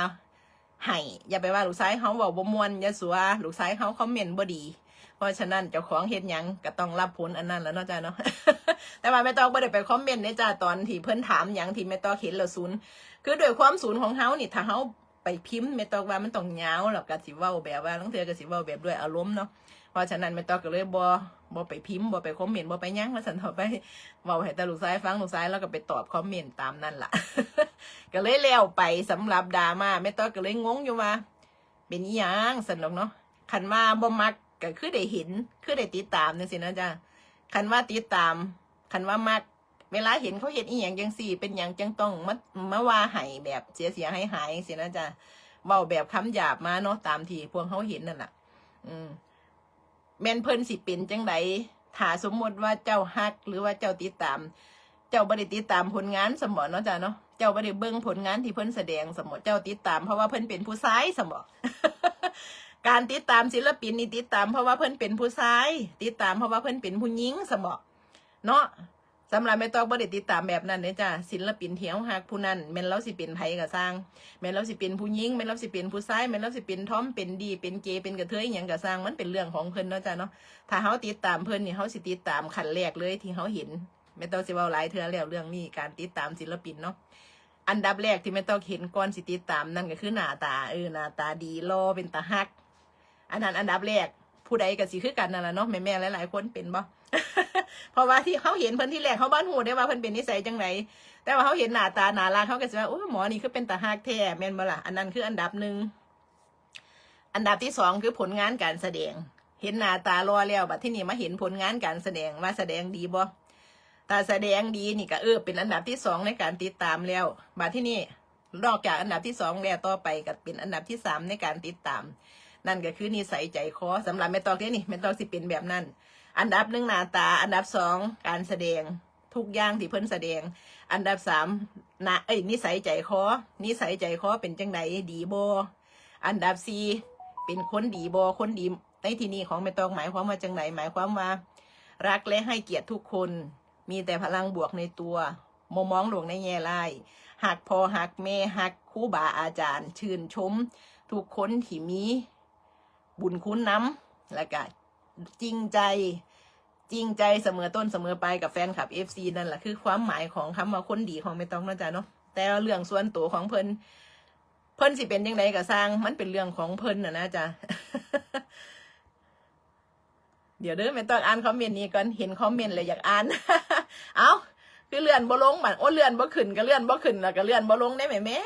ให้ อย่าไปว่าลูกชายเฮาเว้าบ่ม่วน อย่าสัวลูกชายเฮาคอมเมนต์บ่ดี เพราะฉะนั้นเจ้าของเฮ็ดหยังก็ต้องรับผลอันนั้นแหละเนาะจ้ะเนาะ แต่ว่าแม่ตอกบ่ได้ไปคอมเมนต์เด้จ้ะ ตอนที่เพิ่นถามหยังที่แม่ตอกเห็นแล้วศูนย์ คือด้วยความศูนย์ของเฮานี่ ถ้าเฮาไปพิมพ์แม่ตอกว่ามันต้องยาว แล้วก็สิเว้าแบบว่าลางเทื่อก็สิเว้าแบบด้วยอารมณ์เนาะ เพราะฉะนั้นแม่ตอกก็เลยบ่บ่ไปพิมพ์ บ่ไปคอมเมนต์ บ่ไปหยังว่าซั่นเถาะ ไปเว้าให้แต่ลูกชายฟัง ลูกชายลาวก็ไปตอบคอมเมนต์ตามนั่นล่ะ ก็เลยแล้วไปสำหรับดราม่า แม่ตอกก็เลยงงอยู่ว่า เป็นอีหยังซั่นดอกเนาะ คันว่าบ่มักก็คือได้เห็น คือได้ติดตามจังซี้นะจ้ะ คันว่าติดตาม คันว่ามัก เวลาเห็นเขาเฮ็ดอีหยังจังซี้ เป็นหยังจังต้องมา มาว่าให้แบบเสียๆ หายๆ จังซี้นะจ้ะ เว้าแบบคำหยาบมาเนาะ ตามที่พวกเฮาเห็นนั่นล่ะ อืม แม่นเพิ่นสิเป็นจังใด ถ้าสมมติว่าเจ้าฮักหรือว่าเจ้าติดตาม เจ้าบ่ได้ติดตามผลงานซะบ่เนาะจ้ะเนาะ เจ้าบ่ได้เบิ่งผลงานที่เพิ่นแสดงซะบ่ เจ้าติดตามเพราะว่าเพิ่นเป็นผู้ชายซะบ่ การติดตามศิลปินนี่ติดตามเพราะว่าเพิ่นเป็นผู้ชาย ติดตามเพราะว่าเพิ่นเป็นผู้หญิงซะบ่ เนาะ สำหรับแม่ตอกบ่ได้ติดตามแบบนั้นเด้จ้ะ ศิลปินที่เฮาฮักผู้นั้น แม่นลาวสิเป็นไผก็ซ่าง แม่นลาวสิเป็นผู้หญิง แม่นลาวสิเป็นผู้ชาย แม่นลาวสิเป็นทอม เป็นดี เป็นเกย์ เป็นกระเทย อิหยังก็ซ่าง มันเป็นเรื่องของเพิ่นเนาะจ้ะเนาะ ถ้าเฮาติดตามเพิ่นนี่ เฮาสิติดตามขั้นแรกเลยที่เฮาเห็น แม่ตอกสิเว้าหลายเทื่อแล้วเรื่องนี้ การติดตามศิลปินเนาะ อันดับแรกที่แม่ตอกเห็นก่อนสิติดตามนั่นก็คือหน้าตา เออ หน้าตาดี หล่อ เป็นตาฮัก อันนั้นอันดับแรก ผู้ใดก็สิคือกันนั่นล่ะเนาะ แม่ๆ หลายๆ คนเป็นบ่ เพราะว่าที่เฮาเห็นเพิ่นที่แรก เฮาบ่ฮู้ได้ว่าเพิ่นเป็นนิสัยจังใด แต่ว่าเฮาเห็นหน้าตาน่ารัก เฮาก็สิว่า โอ้ย หมอนี่คือเป็นตาฮักแท้ แม่นบ่ล่ะ อันนั้นคืออันดับหนึ่ง อันดับที่สองคือผลงานการแสดง เห็นหน้าตาหล่อแล้ว บัดที่นี่มาเห็นผลงานการแสดงว่าแสดงดีบ่ ถ้าแสดงดีนี่ก็ เออ เป็นอันดับที่สองในการติดตามแล้ว บัดที่นี่นอกจากอันดับที่สองแล้ว ต่อไปก็เป็นอันดับที่สามในการติดตาม นั่นก็คือนิสัยใจคอ สำหรับแม่ตอกเด้นี่ แม่ตอกสิเป็นแบบนั้น อันดับหนึ่งหน้าตา อันดับสองการแสดง ทุกอย่างที่เพิ่นแสดง อันดับสามนะ เอ้ย นิสัยใจคอ นิสัยใจคอเป็นจังใด ดีบ่ อันดับสี่เป็นคนดีบ่ คนดีในที่นี้ของแม่ตอกหมายความว่าจังใด หมายความว่า รักและให้เกียรติทุกคน มีแต่พลังบวกในตัว บ่มองโลกในแง่ร้าย ฮักพ่อฮักแม่ ฮักครูบาอาจารย์ ชื่นชมทุกคนที่มีบุญคุณนำ แล้วก็จริงใจ จริงใจเสมอต้นเสมอปลายกับแฟนคลับ เอฟซี นั่นแหละคือความหมายของคำว่าคนดีของแม่ตอกเนาะจ้ะเนาะ แต่เรื่องส่วนตัวของเพิ่น เพิ่นสิเป็นจังใดก็ซ่าง มันเป็นเรื่องของเพิ่นน่ะนะจ้ะ เดี๋ยวเด้อ แม่ตอกอ่านคอมเมนต์นี้ก่อน เห็นคอมเมนต์แล้วอยากอ่าน เอ้า คือเลื่อนบ่ลงบัด โอ้ เลื่อนบ่ขึ้นก็เลื่อนบ่ขึ้น แล้วก็เลื่อนบ่ลงได้แหมแม่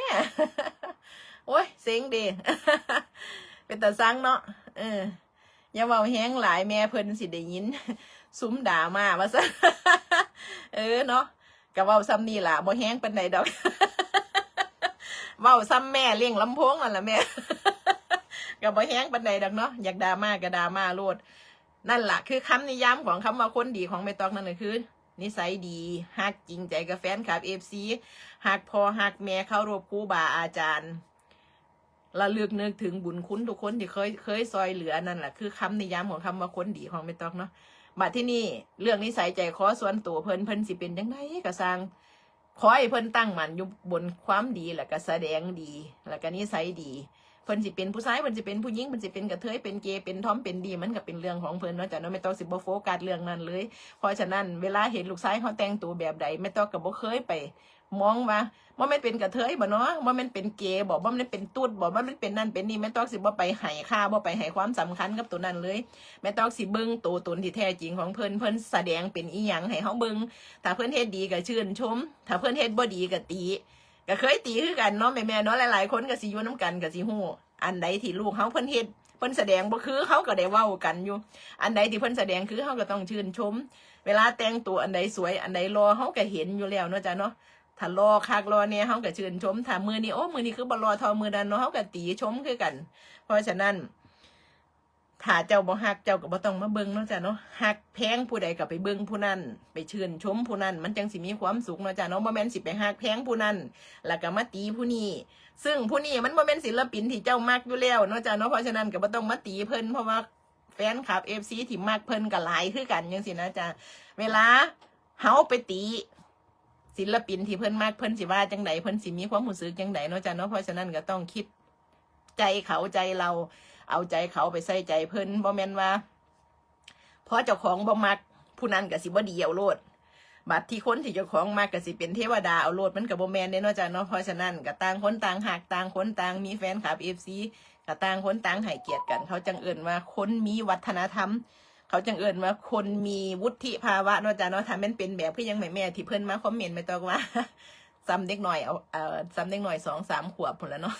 โอ้ย เซ็งเด้ เป็นตาซังเนาะ เออ อย่าเว้าแฮงหลาย แม่เพิ่นสิได้ยิน ซุมด่ามาว่าซั่น เออเนาะ ก็เว้าซ่ำนี่ล่ะ บ่แฮงปานใดดอก เว้าซ่ำแม่เลี้ยงลำโพงนั่นล่ะแม่ ก็บ่แฮงปานใดดอกเนาะ อยากด่ามาก็ด่ามาโลด นั่นล่ะคือคำนิยามของคำว่าคนดีของแม่ตอกนั่นก็คือ นิสัยดี ฮักจริงใจกับแฟนคลับ เอฟซี ฮักพ่อฮักแม่ เคารพครูบาอาจารย์ ระลึกนึกถึงบุญคุณทุกคนที่เคย เคยซอยเหลือ นั่นล่ะคือคำนิยามของคำว่าคนดีของแม่ตอกเนาะ บัดที่นี่เรื่องนิสัยใจคอส่วนตัวเพิ่น เพิ่นสิเป็นจังใดก็ซ่าง ขอให้เพิ่นตั้งมั่นอยู่บนความดี แล้วก็แสดงดี แล้วก็นิสัยดี เพิ่นสิเป็นผู้ชาย เพิ่นสิเป็นผู้หญิง เพิ่นสิเป็นกระเทย เป็นเกย์ เป็นทอม เป็นดี มันก็เป็นเรื่องของเพิ่นเนาะจ้ะเนาะ แม่ตอกสิบ่โฟกัสเรื่องนั้นเลย เพราะฉะนั้นเวลาเห็นลูกชายเฮาแต่งตัวแบบใด แม่ตอกก็บ่เคยไปมองว่า บ่แม่นเป็นกระเทยบ่เนาะ บ่แม่นเป็นเกย์บ่ บ่แม่นเป็นตุ๊ดบ่ บ่แม่นเป็นนั่นเป็นนี่ แม่ตอกสิบ่ไปให้ค่า บ่ไปให้ความสำคัญกับตัวนั้นเลย แม่ตอกสิเบิ่งตัวตนที่แท้จริงของเพิ่น เพิ่นแสดงเป็นอีหยังให้เฮาเบิ่ง ถ้าเพิ่นเฮ็ดดีก็ชื่นชม ถ้าเพิ่นเฮ็ดบ่ดีก็ติ ก็เคยติคือกันเนาะแม่ๆเนาะ หลายๆ คนก็สิอยู่นำกันก็สิฮู้ อันใดที่ลูกเฮาเพิ่นเฮ็ด เพิ่นแสดงบ่คือ เฮาก็ได้เว้ากันอยู่ อันใดที่เพิ่นแสดงคือ เฮาก็ต้องชื่นชม เวลาแต่งตัวอันใดสวย อันใดหล่อ เฮาก็เห็นอยู่แล้วเนาะจ้ะเนาะ ถ้าหล่อคักหล่อแน่ เฮาก็ชื่นชม ถ้ามื้อนี้ โอ้ มื้อนี้คือบ่หล่อเท่ามื้อนั้นเนาะ เฮาก็ติชมคือกัน เพราะฉะนั้น ถ้าเจ้าบ่ฮัก เจ้าก็บ่ต้องมาเบิ่งเนาะจ้ะเนาะ ฮักแพงผู้ใดก็ไปเบิ่งผู้นั้น ไปชื่นชมผู้นั้น มันจั่งสิมีความสุขเนาะจ้ะเนาะ บ่แม่นสิไปฮักแพงผู้นั้น แล้วก็มาติผู้นี้ ซึ่งผู้นี้มันบ่แม่นศิลปินที่เจ้ามักอยู่แล้วเนาะจ้ะเนาะ เพราะฉะนั้นก็บ่ต้องมาติเพิ่น เพราะว่าแฟนคลับ เอฟซี ที่มักเพิ่นก็หลายคือกันจั่งซี้นะจ้ะ เวลาเฮาไปติศิลปินที่เพิ่นมัก เพิ่นสิว่าจั่งใด เพิ่นสิมีความรู้สึกจั่งใดเนาะจ้ะเนาะ เพราะฉะนั้นก็ต้องคิดใจเขาใจเรา เอาใจเขาไปใส่ใจเพิ่น บ่แม่นว่า พอเจ้าของบ่มัก ผู้นั้นก็สิบ่ดีเอาโลด บัดที่คนที่เจ้าของมักก็สิเป็นเทวดาเอาโลด มันก็บ่แม่นเด้เนาะจ้ะเนาะ เพราะฉะนั้นก็ต่างคนต่างฮัก ต่างคนต่างมีแฟนคลับ เอฟซี ก็ต่างคนต่างให้เกียรติกัน เขาจั่งเอิ้นว่าคนมีวัฒนธรรม เขาจั่งเอิ้นว่าคนมีวุฒิภาวะเนาะจ้ะเนาะ ถ้าแม่นเป็นแบบคือยังแม่ๆที่เพิ่นมาคอมเมนต์ แม่ตอกว่า ซ้ำเด็กน้อยเอา เอ่อ ซ้ำเด็กน้อยสองสามขวบพู้นล่ะเนาะ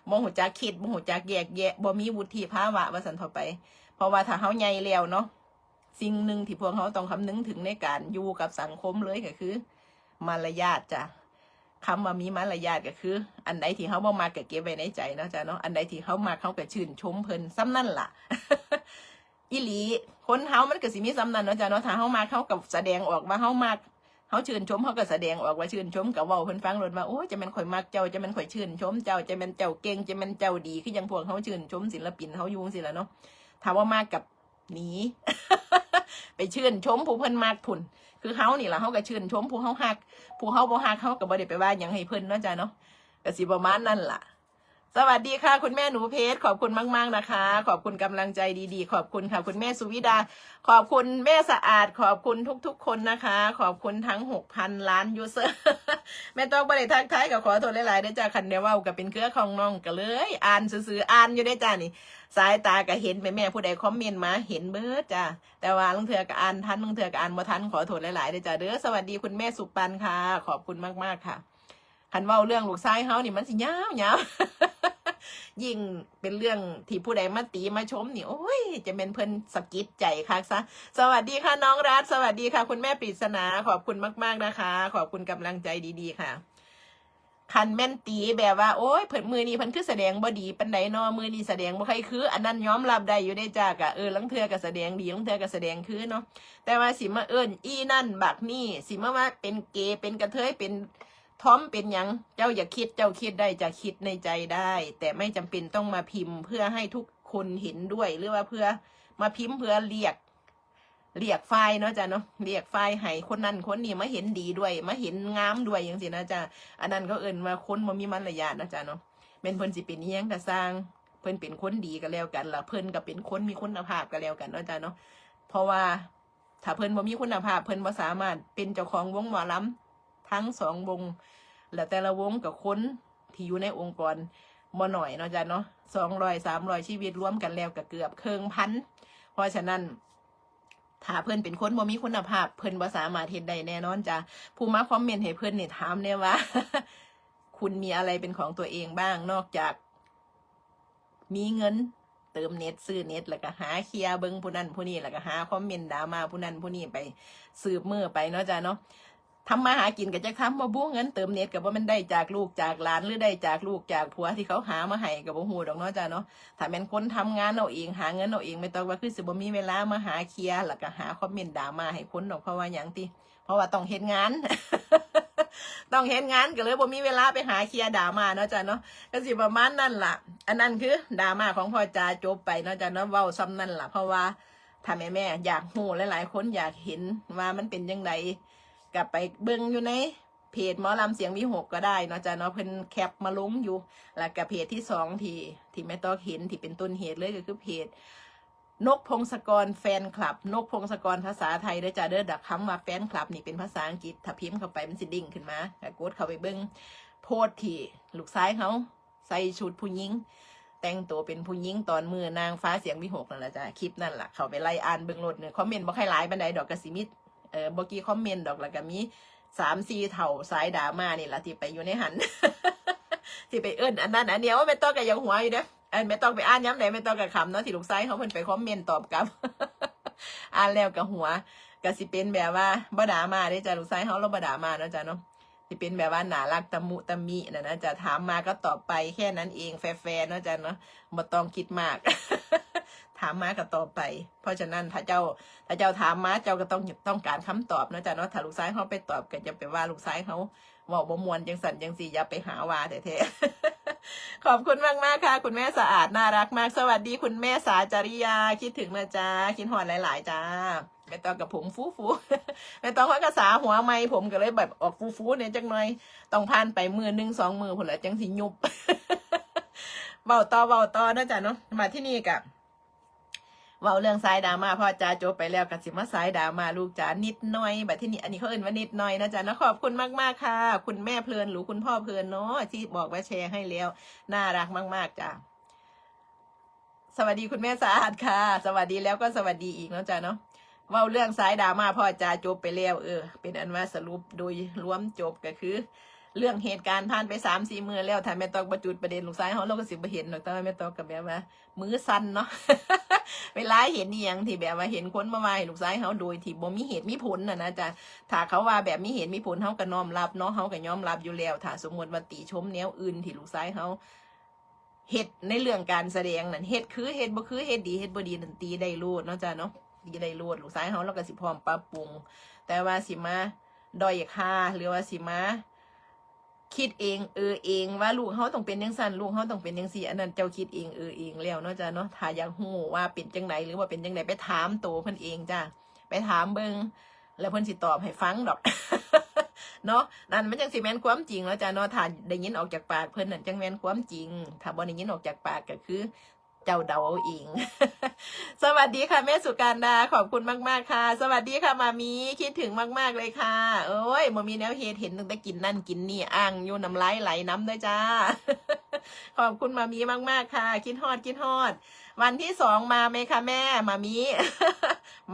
บ่ฮู้จักคิด บ่ฮู้จักแยกแยะ บ่มีวุฒิภาวะ ว่าซั่นเถาะไป เพราะว่าถ้าเฮาใหญ่แล้วเนาะ สิ่งหนึ่งที่พวกเฮาต้องคำนึงถึงในการอยู่กับสังคมเลยก็คือ มารยาทจ้ะ คำว่ามีมารยาทก็คือ อันใดที่เฮาบ่มักก็เก็บไว้ในใจเนาะจ้ะเนาะ อันใดที่เฮามัก เฮาก็ชื่นชมเพิ่น ส่ำนั้นล่ะ อีหลี คนเฮามันก็สิมีส่ำนั้นเนาะจ้ะเนาะ ถ้าเฮามัก เฮาก็แสดงออกว่าเฮามัก เฮาชื่นชม เฮาก็แสดงออกว่าชื่นชม ก็เว้าเพิ่นฟังโลดว่า โอ้ย จะแม่นข่อยมักเจ้า จะแม่นข่อยชื่นชมเจ้า จะแม่นเจ้าเก่ง จะแม่นเจ้าดี คือจั่งพวกเฮาชื่นชมศิลปินเฮาอยู่จั่งซี้ล่ะเนาะ ถ้าบ่มักก็หนี ไปชื่นชมผู้เพิ่นมักพู้น คือเฮานี่ล่ะ เฮาก็ชื่นชมผู้เฮาฮัก ผู้เฮาบ่ฮัก เฮาก็บ่ได้ไปว่าหยังให้เพิ่นเนาะจ้ะเนาะ ก็สิประมาณนั้นล่ะ สวัสดีค่ะ คุณแม่หนูเพชร ขอบคุณมากๆนะคะ ขอบคุณกำลังใจดีๆ ขอบคุณค่ะ คุณแม่สุวิดา ขอบคุณแม่สะอาด ขอบคุณทุกๆคนนะคะ ขอบคุณทั้งหกพันล้านยูเซอร์ แม่ตอกบ่ได้ทักทาย ก็ขอโทษหลายๆเด้อจ้ะ คันได้เว้าก็เป็นเครือของน้อง ก็เลยอ่านซื่อๆ อ่านอยู่เด้อจ้ะนี่ สายตาก็เห็น แม่ๆผู้ใดคอมเมนต์มาเห็นเบิดจ้ะ แต่ว่าลางเทื่อก็อ่านทัน ลางเทื่อก็อ่านบ่ทัน ขอโทษหลายๆเด้อจ้ะเด้อ สวัสดีคุณแม่สุปันค่ะ ขอบคุณมากๆค่ะ คันเว้าเรื่องลูกชายเฮานี่มันสิยาวๆ ยิ่งเป็นเรื่องที่ผู้ใดมาติมาชมนี่ โอ้ย จะแม่นเพิ่นสะกิดใจคักซะ สวัสดีค่ะน้องรัฐ สวัสดีค่ะคุณแม่ปริศนา ขอบคุณมากๆนะคะ ขอบคุณกำลังใจดีๆค่ะ คันแม่นติแบบว่า โอ้ย เพิ่นมื้อนี้เพิ่นคือแสดงบ่ดีปานใดเนาะ มื้อนี้แสดงบ่ค่อยคือ อันนั้นยอมรับได้อยู่เด้จ้า กะ เออ ลางเทื่อก็แสดงดี ลางเทื่อก็แสดงคือเนาะ แต่ว่าสิมาเอิ้นอีนั่นบักนี่ สิมาว่าเป็นเกย์ เป็นกระเทย เป็นทอม เป็นหยัง เจ้าอย่าคิด เจ้าคิดได้ จะคิดในใจได้ แต่ไม่จำเป็นต้องมาพิมพ์เพื่อให้ทุกคนเห็นด้วย หรือว่าเพื่อมาพิมพ์เพื่อเรียก เรียกฝ่ายเนาะจ้ะเนาะ เรียกฝ่ายให้คนนั้นคนนี้มาเห็นดีด้วย มาเห็นงามด้วยจั่งซี้นะจ้ะ อันนั้นเขาเอิ้นว่าคนบ่มีมารยาทนะจ้ะเนาะ แม่นเพิ่นสิเป็นอีหยังก็ซ่าง เพิ่นเป็นคนดีก็แล้วกัน แล้วเพิ่นก็เป็นคนมีคุณภาพก็แล้วกันเนาะจ้ะเนาะ เพราะว่าถ้าเพิ่นบ่มีคุณภาพ เพิ่นบ่สามารถเป็นเจ้าของวงหมอลำทั้งสองวง แล้วแต่ละวงกับคนที่อยู่ในองค์กรบ่น้อยเนาะจ้ะเนาะ สองร้อย สามร้อย ชีวิตรวมกันแล้วก็เกือบเคิ่งพัน เพราะฉะนั้น ถ้าเพิ่นเป็นคนบ่มีคุณภาพ เพิ่นบ่สามารถเฮ็ดได้แน่นอนจ้ะ ผู้มาคอมเมนต์ให้เพิ่นนี่ถามแน่ว่า คุณมีอะไรเป็นของตัวเองบ้าง นอกจาก มีเงินเติมเน็ต ซื้อเน็ต แล้วก็หาเคลียร์เบิ่งผู้นั้นผู้นี้ แล้วก็หาคอมเมนต์ดราม่าผู้นั้นผู้นี้ไป สืบมื้อไปเนาะจ้ะเนาะ ทำมาหากินก็จักทำบ่บุ เงินเติมเน็ตก็บ่แม่นได้จากลูกจากหลาน หรือได้จากลูกจากผัวที่เขาหามาให้ก็บ่ฮู้ดอกเนาะจ้ะเนาะ ถ้าแม่นคนทำงานเอาเอง หาเงินเอาเอง แม่ตอกว่าคือสิบ่มีเวลามาหาเคลียร์ แล้วก็หาคอมเมนต์ดราม่าให้คนดอก เพราะว่าหยังติ เพราะว่าต้องเฮ็ดงาน ต้องเฮ็ดงานก็เลยบ่มีเวลาไปหาเคลียร์ดราม่าเนาะจ้ะเนาะ ก็สิประมาณนั้นล่ะ อันนั้นคือดราม่าของพ่อจ๋า จบไปเนาะจ้ะเนาะ เว้าส่ำนั้นล่ะ เพราะว่าถ้าแม่ๆอยากฮู้ หลายๆคนอยากเห็นว่ามันเป็นจั่งใด ก็ไปเบิ่งอยู่ในเพจหมอลำเสียงวิหกก็ได้เนาะจ้ะเนาะ เพิ่นแคปมาลงอยู่ แล้วก็เพจที่สองที่ ที่แม่ตอกเห็นที่เป็นต้นเหตุเลยก็คือเพจ นกพงศกรแฟนคลับ นกพงศกรภาษาไทยเด้อจ้ะเด้อ แต่คำว่าแฟนคลับนี่เป็นภาษาอังกฤษ ถ้าพิมพ์เข้าไปมันสิเด้งขึ้นมา ก็กดเข้าไปเบิ่งโพสต์ที่ลูกชายเฮาใส่ชุดผู้หญิง แต่งตัวเป็นผู้หญิงตอนมื้อนางฟ้าเสียงวิหกนั่นล่ะจ้ะ คลิปนั่นล่ะ เข้าไปไล่อ่านเบิ่งโลดเนี่ย คอมเมนต์บ่ค่อยหลายปานใดดอก ก็สิมี เอ่อ บ่กี่คอมเมนต์ดอก แล้วก็มีสามสี่เฒ่าสายดราม่านี่ล่ะที่ไปอยู่ในหั้น ที่ไปเอิ้นอันนั้นอันนี้ โอ้ย แม่ตอกก็ยังหัวอยู่เด้อ อันแม่ต้องไปอ่านยามใด แม่ต้องก็ขำเนาะ ที่ลูกชายเฮาเพิ่นไปคอมเมนต์ตอบกลับ อ่านแล้วก็หัว ก็สิเป็นแบบว่าบ่ดราม่าเด้จ้ะ ลูกชายเฮาลาวบ่ดราม่าเนาะจ้ะเนาะ สิเป็นแบบว่าน่ารักตะมุตะมิน่ะนะจ้ะ ถามมาก็ตอบไปแค่นั้นเอง แฟร์ๆ เนาะจ้ะเนาะ บ่ต้องคิดมาก ถามมาก็ตอบไป เพราะฉะนั้นถ้าเจ้า ถ้าเจ้าถามมา เจ้าก็ต้อง ต้องการคำตอบเนาะจ้ะเนาะ ถ้าลูกชายเฮาไปตอบ ก็จะไปว่าลูกชายเฮาเว้าบ่ม่วนจังซั่นจังซี่ อย่าไปหาว่าแท้ๆ ขอบคุณมากๆค่ะ คุณแม่สะอาดน่ารักมาก สวัสดีคุณแม่สาจริยา คิดถึงนะจ๊ะ คิดฮอดหลายๆจ้า แม่ต้องกับผมฟูๆ แม่ต้องเขาก็สาหัวใหม่ ผมก็เลยแบบออกฟูๆเนี่ยจักหน่อย ต้องผ่านไปมื้อหนึ่งสองมื้อพุ้นละจังสิยุบ เว้าต่อ เว้าต่อเนาะจ้ะเนาะ มาที่นี่กะ เว้าเรื่องสายดราม่าพ่อจ๋าจบไปแล้ว ก็สิมาสายดราม่าลูกจ๋านิดหน่อย บัดที่นี่ อันนี้เขาเอิ้นว่านิดหน่อยนะจ๊ะเนาะ ขอบคุณมากๆค่ะ คุณแม่เพลินหรือคุณพ่อเพลินเนาะ ที่บอกว่าแชร์ให้แล้ว น่ารักมากๆจ้ะ สวัสดีคุณแม่สะอาดค่ะ สวัสดีแล้วก็สวัสดีอีกเนาะจ้ะเนาะ เว้าเรื่องสายดราม่าพ่อจ๋าจบไปแล้ว เออ เป็นอันว่าสรุปโดยรวมจบก็คือ เรื่องเหตุการณ์ผ่านไปสามสี่มื้อแล้ว ถ้าแม่ตอกบ่จุดประเด็นลูกชายเฮา ลาวก็สิบ่เห็นดอก แต่ว่าแม่ตอกก็แบบว่า มือสั่นเนาะ เวลาเห็นอีหยังที่แบบว่าเห็นคนมาว่าให้ลูกชายเฮาโดยที่บ่มีเหตุมีผลน่ะนะจ๊ะ ถ้าเขาว่าแบบมีเหตุมีผล เฮาก็น้อมรับเนาะ เฮาก็ยอมรับอยู่แล้ว ถ้าสมมุติว่าติชมแนวอื่นที่ลูกชายเฮา เฮ็ดในเรื่องการแสดงนั่น เฮ็ดคือเฮ็ดบ่คือ เฮ็ดดีเฮ็ดบ่ดีนั่น ติได้โลดเนาะจ้ะเนาะ ติได้โลด ลูกชายเฮา ลาวก็สิพร้อมปรับปรุง แต่ว่าสิมาด้อยค่า หรือว่าสิมาคิดเองเออเองว่าลูกเฮาต้องเป็นจังซั่น ลูกเฮาต้องเป็นจังซี่ อันนั้นเจ้าคิดเองเออเองแล้วเนาะจ้ะเนาะ ถ้าอยากฮู้ว่าเป็นจังใดหรือว่าเป็นจังใด ไปถามโตเพิ่นเองจ้ะ ไปถามเบิ่ง แล้วเพิ่นสิตอบให้ฟังดอก เนาะ นั่นมันจังสิแม่นความจริงเนาะจ้ะเนาะ ถ้าได้ยินออกจากปากเพิ่นนั่นจังแม่นความจริง ถ้าบ่ได้ยินออกจากปากก็คือ เจ้าเดาเอาเอง สวัสดีค่ะแม่สุการดา ขอบคุณมากๆค่ะ สวัสดีค่ะหม่ามี คิดถึงมากๆเลยค่ะ โอ้ย บ่มีแนวเฮ็ด เห็นตั้งแต่กินนั่นกินนี่ อ่างอยู่ น้ำลายไหลนำเด้อจ้า ขอบคุณหม่ามีมากๆค่ะ คิดฮอด คิดฮอด วันที่สองมาไหมคะแม่ หม่ามี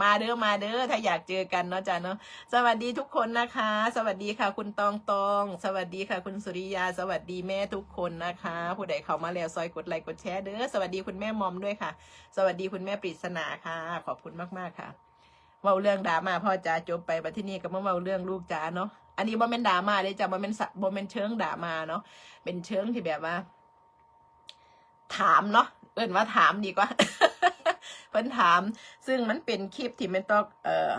มาเด้อ มาเด้อ ถ้าอยากเจอกันเนาะจ้ะเนาะ สวัสดีทุกคนนะคะ สวัสดีค่ะคุณตองตอง สวัสดีค่ะคุณสุริยา สวัสดีแม่ทุกคนนะคะ ผู้ใดเข้ามาแล้วซอยกดไลค์กดแชร์เด้อ สวัสดีคุณแม่มอมด้วยค่ะ สวัสดีคุณแม่ปริศนาค่ะ ขอบคุณมากๆค่ะ เว้าเรื่องดราม่าพ่อจ๋าจบไป บัดที่นี่ก็มาเว้าเรื่องลูกจ๋าเนาะ อันนี้บ่แม่นดราม่าเด้จ้ะ บ่แม่นสะ บ่แม่นเชิงดราม่าเนาะ เป็นเชิงที่แบบว่า ถามเนาะ เอิ้นว่าถามดีกว่า เพิ่นถาม ซึ่งมันเป็นคลิปที่แม่ตอก เอ่อ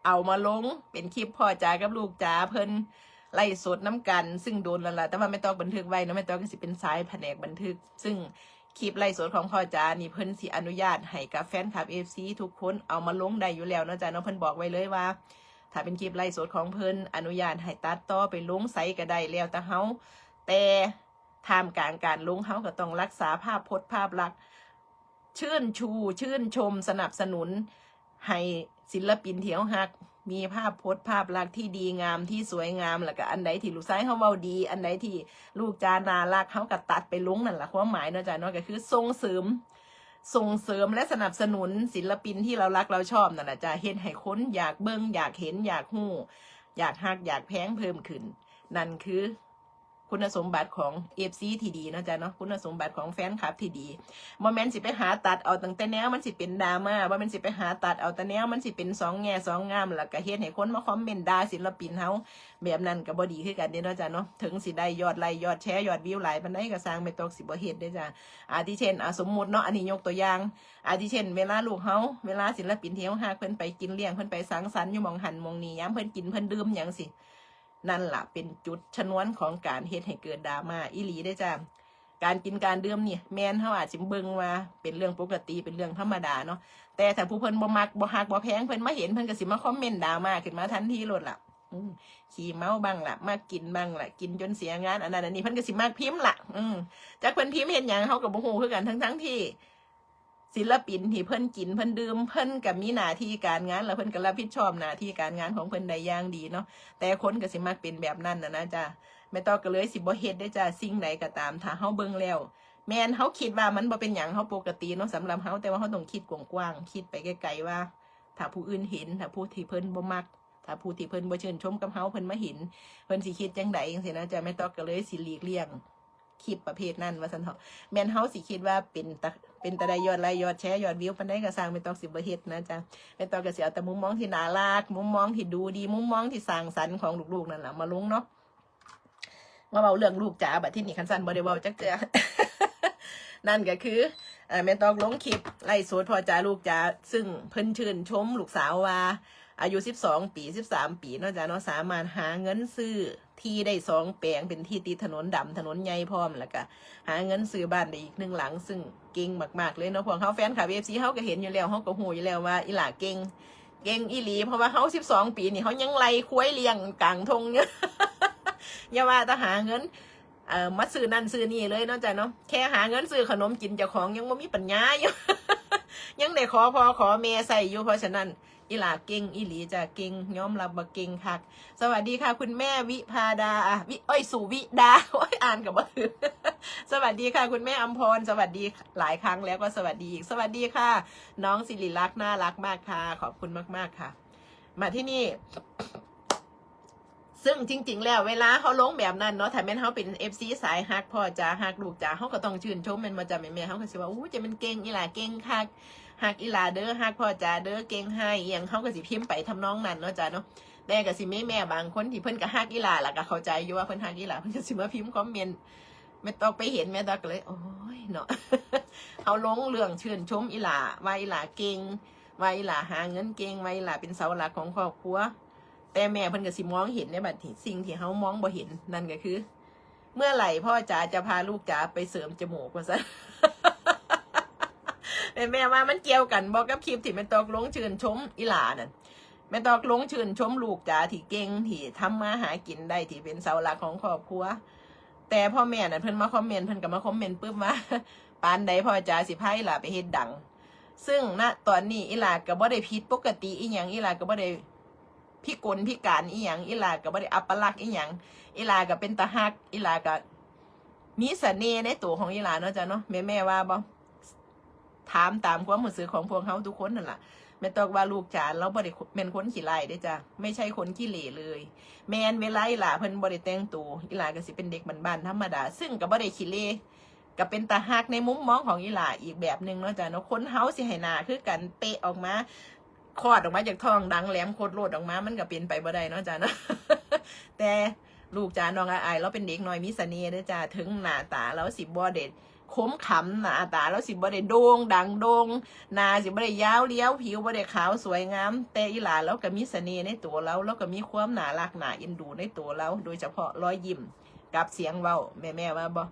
เอามาลง เป็นคลิปพ่อจ๋ากับลูกจ๋าเพิ่นไลฟ์สดนำกัน ซึ่งโดนแล้วล่ะ แต่ว่าแม่ตอกบันทึกไว้เนาะ แม่ตอกก็สิเป็นสายแผนกบันทึก ซึ่งคลิปไลฟ์สดของพ่อจ๋านี่เพิ่นสิอนุญาตให้กับแฟนคลับ เอฟซี ทุกคนเอามาลงได้อยู่แล้วเนาะจ้ะเนาะ เพิ่นบอกไว้เลยว่า ถ้าเป็นคลิปไลฟ์สดของเพิ่นอนุญาตให้ตัดต่อไปลงไสก็ได้แล้วแต่เฮา แต่ท่ามกลางการลงเฮาก็ต้องรักษาภาพพจน์ภาพลักษณ์ ชื่นชู ชื่นชม สนับสนุน ให้ศิลปินที่เฮาฮัก มีภาพพจน์ภาพลักษณ์ที่ดีงาม ที่สวยงาม แล้วก็อันใดที่ลูกชายเฮาเว้าดี อันใดที่ลูกจ๋าน่ารัก เฮาก็ตัดไปลงนั่นล่ะ ความหมายเนาะจ้ะเนาะ ก็คือส่งเสริม ส่งเสริมและสนับสนุนศิลปินที่เรารักเราชอบนั่นล่ะจ้ะ เฮ็ดให้คนอยากเบิ่ง อยากเห็น อยากฮู้ อยากฮัก อยากแพงเพิ่มขึ้น นั่นคือ คุณสมบัติของ เอฟซี ที่ดีเนาะจ้ะเนาะ คุณสมบัติของแฟนคลับที่ดี บ่แม่นสิไปหาตัดเอาตั้งแต่แนวมันสิเป็นดราม่า บ่แม่นสิไปหาตัดเอาแต่แนวมันสิเป็นสองแง่สองงาม แล้วก็เฮ็ดให้คนมาคอมเมนต์ด่าศิลปินเฮา แบบนั้นก็บ่ดีคือกันเด้เนาะจ้ะเนาะ ถึงสิได้ยอดไลค์ยอดแชร์ยอดวิวหลายปานใดก็ซ่าง แม่ตอกสิบ่เฮ็ดเด้จ้ะ อาทิเช่น อ่ะ สมมุติเนาะ อันนี้ยกตัวอย่าง อาทิเช่น เวลาลูกเฮา เวลาศิลปินที่เฮาฮักเพิ่นไปกินเลี้ยง เพิ่นไปสังสรรค์อยู่หม่องหั้นหม่องนี่ ยามเพิ่นกินเพิ่นดื่มหยังสิ นั่นล่ะเป็นจุดชนวนของการเฮ็ดให้เกิดดราม่าอีหลีเด้อจ้า การกินการดื่มนี่แม่นเฮาอาจสิเบิ่งว่าเป็นเรื่องปกติ เป็นเรื่องธรรมดาเนาะ แต่ถ้าผู้เพิ่นบ่มักบ่ฮักบ่แพง เพิ่นมาเห็น เพิ่นก็สิมาคอมเมนต์ดราม่าขึ้นมาทันทีโลดล่ะ อืม ขี้เมาบ้างล่ะ มักกินบ้างล่ะ กินจนเสียงาน อันนั้นอันนี้ เพิ่นก็สิมักพิมพ์ล่ะ อืม จักเพิ่นพิมพ์เฮ็ดหยัง เฮาก็บ่ฮู้คือกัน ทั้งๆที่ ศิลปินที่เพิ่นกินเพิ่นดื่ม เพิ่นก็มีหน้าที่การงาน แล้วเพิ่นก็รับผิดชอบหน้าที่การงานของเพิ่นได้อย่างดีเนาะ แต่คนก็สิมักเป็นแบบนั้นน่ะนะจ้า แม่ตอกก็เลยสิบ่เฮ็ดเด้อจ้า สิ่งใดก็ตาม ถ้าเฮาเบิ่งแล้ว แม่นเฮาคิดว่ามันบ่เป็นหยัง เฮาปกติเนาะ สำหรับเฮา แต่ว่าเฮาต้องคิดกว้างๆ คิดไปไกลๆว่า ถ้าผู้อื่นเห็น ถ้าผู้ที่เพิ่นบ่มัก ถ้าผู้ที่เพิ่นบ่ชื่นชมกับเฮา เพิ่นมาเห็น เพิ่นสิคิดจั่งใดจั่งซี้นะจ้า แม่ตอกก็เลยสิหลีกเลี่ยง คลิปประเภทนั้นว่าซั่นเถาะ แม่นเฮาสิคิดว่าเป็นตา เป็นตาได้ยอดไลค์ยอดแชร์ยอดวิวปานใดก็ซ่าง แม่ตอกสิบ่เฮ็ดนะจ๊ะ แม่ตอกก็สิเอาแต่มุมมองที่น่ารัก มุมมองที่ดูดี มุมมองที่สร้างสรรค์ของลูกๆนั่นล่ะมาลงเนาะ มาเว้าเรื่องลูกจ๋า บัดที่นี่คันซั่นบ่ได้เว้าจักเทื่อ นั่นก็คือเอ่อแม่ตอกลงคลิปไลฟ์สดพ่อจ๋าลูกจ๋า ซึ่งเพิ่นชื่นชมลูกสาวว่า อายุสิบสองปี สิบสามปีเนาะจ๊ะเนาะ สามารถหาเงินซื้อที่ได้สองแปลง เป็นที่ติดถนนดำถนนใหญ่พร้อม แล้วก็หาเงินซื้อบ้านได้อีกหนึ่งหลัง ซึ่งเก่งมากๆเลยเนาะ พวกเฮาแฟนคลับ เอฟซี เฮาก็เห็นอยู่แล้ว เฮาก็ฮู้อยู่แล้วว่าอีหล่าเก่ง เก่งอีหลี เพราะว่าเฮาสิบสองปีนี่ เฮายังไล่ควายเลี้ยงกลางทงอยู่ อย่าว่าแต่หาเงิน เอ่อ มาซื้อนั่นซื้อนี่เลยเนาะจ๊ะเนาะ แค่หาเงินซื้อขนมกินเจ้าของยังบ่มีปัญญาอยู่ ยังได้ขอพ่อขอแม่ใช้อยู่ เพราะฉะนั้นอีหล่าเก่งอีหลีจ้ะ เก่ง ยอมรับว่าเก่งคัก สวัสดีค่ะ คุณแม่วิภาดา อ่ะ วิ เอ้ย สุวิดา โอ้ย อ่านก็บ่ถืก สวัสดีค่ะ คุณแม่อำพร สวัสดีหลายครั้งแล้วก็สวัสดีอีก สวัสดีค่ะ น้องสิริลักษณ์ น่ารักมากค่ะ ขอบคุณมากๆค่ะ มาที่นี่ ซึ่งจริงๆแล้วเวลาเฮาลงแบบนั้นเนาะ ถ้าแม่นเฮาเป็น เอฟซี สายฮักพ่อจ๋าฮักลูกจ๋า เฮาก็ต้องชื่นชมแม่นบ่จ๊ะแม่ๆ เฮาก็สิว่า อู้ จะแม่นเก่งอีหล่า เก่งคัก ฮักอีหล่าเด้อ ฮักพ่อจ๋าเด้อ เก่งฮ้ายอีหยัง เฮาก็สิพิมพ์ไปทำนองนั้นเนาะจ๊ะเนาะ แต่ก็สิมีแม่บางคนที่เพิ่นก็ฮักอีหล่า แล้วก็เข้าใจอยู่ว่าเพิ่นฮักอีหล่า เพิ่นก็สิมาพิมพ์คอมเมนต์ แม่ตอกไปเห็น แม่ตอกก็เลย โอ้ยเนาะ เฮาลงเรื่องชื่นชมอีหล่า ว่าอีหล่าเก่ง ว่าอีหล่าหาเงินเก่ง ว่าอีหล่าเป็นเสาหลักของครอบครัว แต่แม่เพิ่นก็สิมองเห็นในบัดนี้ สิ่งที่เฮามองบ่เห็น นั่นก็คือ เมื่อไหร่พ่อจ๋าจะพาลูกจ๋าไปเสริมจมูกว่าซั่น แม่แม่ว่ามันเกี่ยวกันบ่กับคลิปที่แม่ตอกลงชื่นชมอีหล่านั่น แม่ตอกลงชื่นชมลูกจ๋าที่เก่ง ที่ทำมาหากินได้ ที่เป็นเสาหลักของครอบครัว แต่พ่อแม่นั่นเพิ่นมาคอมเมนต์ เพิ่นก็มาคอมเมนต์ปึ๊บว่า ปานใดพ่อจ๋าสิพาอีหล่าไปเฮ็ดดัง ซึ่งณตอนนี้อีหล่าก็บ่ได้ผิดปกติอีหยัง อีหล่าก็บ่ได้พิกลพิการอีหยัง อีหล่าก็บ่ได้อัปลักษณ์อีหยัง อีหล่าก็เป็นตาฮัก อีหล่าก็มีเสน่ห์ในตัวของอีหล่าเนาะจ๊ะเนาะ แม่แม่ว่าบ่ ถามตามความรู้สึกของพวกเฮาทุกคนนั่นล่ะ แม่ตอกว่าลูกจ๋า เราบ่ได้แม่นคนขี้ร้ายเด้อจ้ะ ไม่ใช่คนขี้เหร่เลย แม่นเวลาอีหล่าเพิ่นบ่ได้แต่งตัว อีหล่าก็สิเป็นเด็กบ้านๆธรรมดา ซึ่งก็บ่ได้ขี้เหร่ ก็เป็นตาฮักในมุมมองของอีหล่าอีกแบบหนึ่งเนาะจ๊ะเนาะ คนเฮาสิให้หน้าคือกันเป๊ะออกมา คลอดออกมาจากท้องดังแหลมโคตรโลดออกมา มันก็เป็นไปบ่ได้เนาะจ๊ะเนาะ แต่ลูกจ๋า น้องอาอาย เราเป็นเด็กน้อยมีเสน่ห์เด้อจ้า ถึงหน้าตาเราสิบ่ได้คมขำ หน้าตาเราสิบ่ได้โด่งดังโด่ง หน้าสิบ่ได้ยาวเรียว ผิวบ่ได้ขาวสวยงาม แต่อีหล่าเราก็มีเสน่ห์ในตัวเรา เราก็มีความน่ารักน่าเอ็นดูในตัวเรา โดยเฉพาะรอยยิ้มกับเสียงเว้า แม่แม่ว่าบ่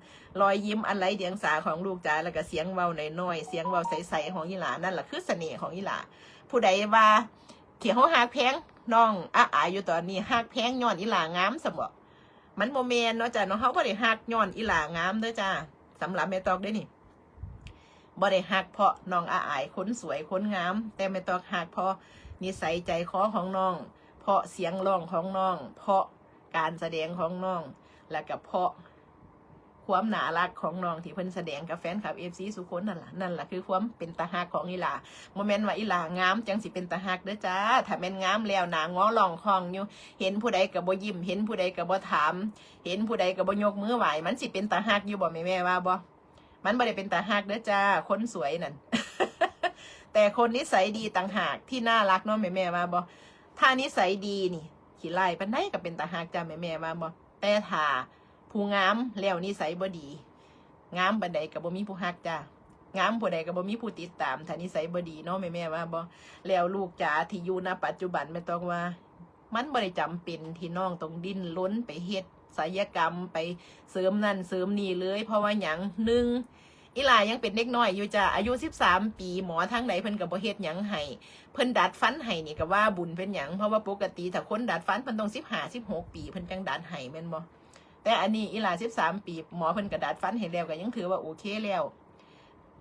รอยยิ้มอันไร้เดียงสาของลูกจ๋า แล้วก็เสียงเว้าน้อยๆ เสียงเว้าใสๆของอีหล่า นั่นล่ะคือเสน่ห์ของอีหล่า ผู้ใดว่า ที่เฮาฮักแพงน้องอาอายอยู่ตอนนี้ ฮักแพงย้อนอีหล่างามซะบ่ มันบ่แม่นเนาะจ้ะเนาะ เฮาบ่ได้ฮักย้อนอีหล่างามเด้อจ้า สำหรับแม่ตอกเด้อนี่ บ่ได้ฮักเพราะน้องอาอายคนสวยคนงาม แต่แม่ตอกฮักเพราะนิสัยใจคอของน้อง เพราะเสียงร้องของน้อง เพราะการแสดงของน้อง แล้วก็เพราะ ความน่ารักของน้องที่เพิ่นแสดงกับแฟนคลับ เอฟซี ซุคนนั่นล่ะ นั่นล่ะคือความเป็นตาฮักของอีหล่า บ่แม่นว่าอีหล่างามจังสิเป็นตาฮักเด้อจ้า ถ้าแม่นงามแล้วหน้างอร่องคองอยู่ เห็นผู้ใดก็บ่ยิ้ม เห็นผู้ใดก็บ่ถาม เห็นผู้ใดก็บ่ยกมือไหว้ มันสิเป็นตาฮักอยู่บ่แม่แม่ว่าบ่ มันบ่ได้เป็นตาฮักเด้อจ้า คนสวยนั่น แต่คนนิสัยดีต่างหากที่น่ารักเนาะแม่แม่ว่าบ่ ถ้านิสัยดีนี่ ขี้ร้ายปานใดก็เป็นตาฮักจ้าแม่แม่ว่าบ่ แต่ถ้า ผู้งามแล้วนิสัยบ่ดี งามปานใดก็บ่มีผู้ฮักจ้า งามผู้ใดก็บ่มีผู้ติดตาม ถ้านิสัยบ่ดีเนาะแม่แม่ว่าบ่ แล้วลูกจ๋าที่อยู่ ณ ปัจจุบันแม่ตอกว่า มันบ่ได้จำเป็นที่น้องต้องดิ้นรนไปเฮ็ดศัลยกรรม ไปเสริมนั่นเสริมนี่เลย เพราะว่าหยัง หนึ่ง อีหล่ายังเป็นเด็กน้อยอยู่จ้า อายุสิบสามปี หมอทางใดเพิ่นก็บ่เฮ็ดหยังให้ เพิ่นดัดฟันให้นี่ก็ว่าบุญเป็นหยัง เพราะว่าปกติถ้าคนดัดฟันเพิ่นต้องสิบห้า สิบหกปี เพิ่นจั่งดัดให้แม่นบ่ แต่อันนี้อีหล่าสิบสามปี หมอเพิ่นก็ดัดฟันให้แล้ว ก็ยังถือว่าโอเคแล้ว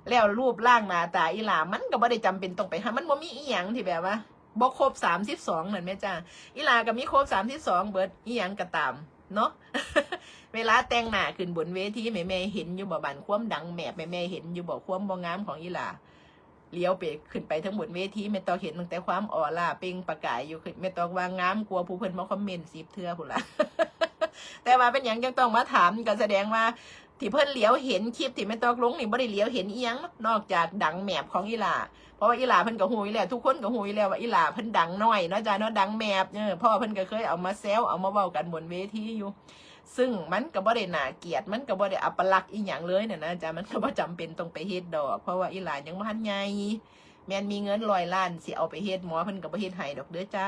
แล้วรูปร่างหน้าตาอีหล่ามันก็บ่ได้จำเป็นต้องไปหา มันบ่มีอีหยังที่แบบว่าบ่ครบสามสิบสองนั่นแม่จ้า อีหล่าก็มีครบสามสิบสองเบิด อีหยังก็ตามเนาะ เวลาแต่งหน้าขึ้นบนเวที แม่แม่เห็นอยู่บ่ บัดความดังแมบ แม่แม่เห็นอยู่บ่ ความบ่งามของอีหล่า เหลียวไปขึ้นไปเทิงบนเวที แม่ตอกเห็นตั้งแต่ความออร่าเปล่งประกายอยู่ แม่ตอกว่างามกว่าผู้เพิ่นมาคอมเมนต์สิบเทื่อพู้นล่ะ แต่ว่าเป็นหยังจั่งต้องมาถาม ก็แสดงว่า ที่เพิ่นเหลียวเห็นคลิปที่แม่ตอกลงนี่บ่ได้เหลียวเห็นอีหยังนอกจากดังแมบของอีหล่า เพราะว่าอีหล่าเพิ่นก็ฮู้อยู่แล้ว ทุกคนก็ฮู้อยู่แล้วว่าอีหล่าเพิ่นดังน้อยเนาะจ้าเนาะ ดังแมบ เออ พ่อเพิ่นก็เคยเอามาแซวเอามาเว้ากันบนเวทีอยู่ ซึ่งมันก็บ่ได้น่าเกลียด มันก็บ่ได้อัปลักษณ์อีหยังเลยน่ะนะจ้า มันก็บ่จำเป็นต้องไปเฮ็ดดอก เพราะว่าอีหล่ายังบ่ทันใหญ่ แม่นมีเงินร้อยล้านสิเอาไปเฮ็ดหมอเพิ่นก็บ่เฮ็ดให้ดอกเด้อจ้า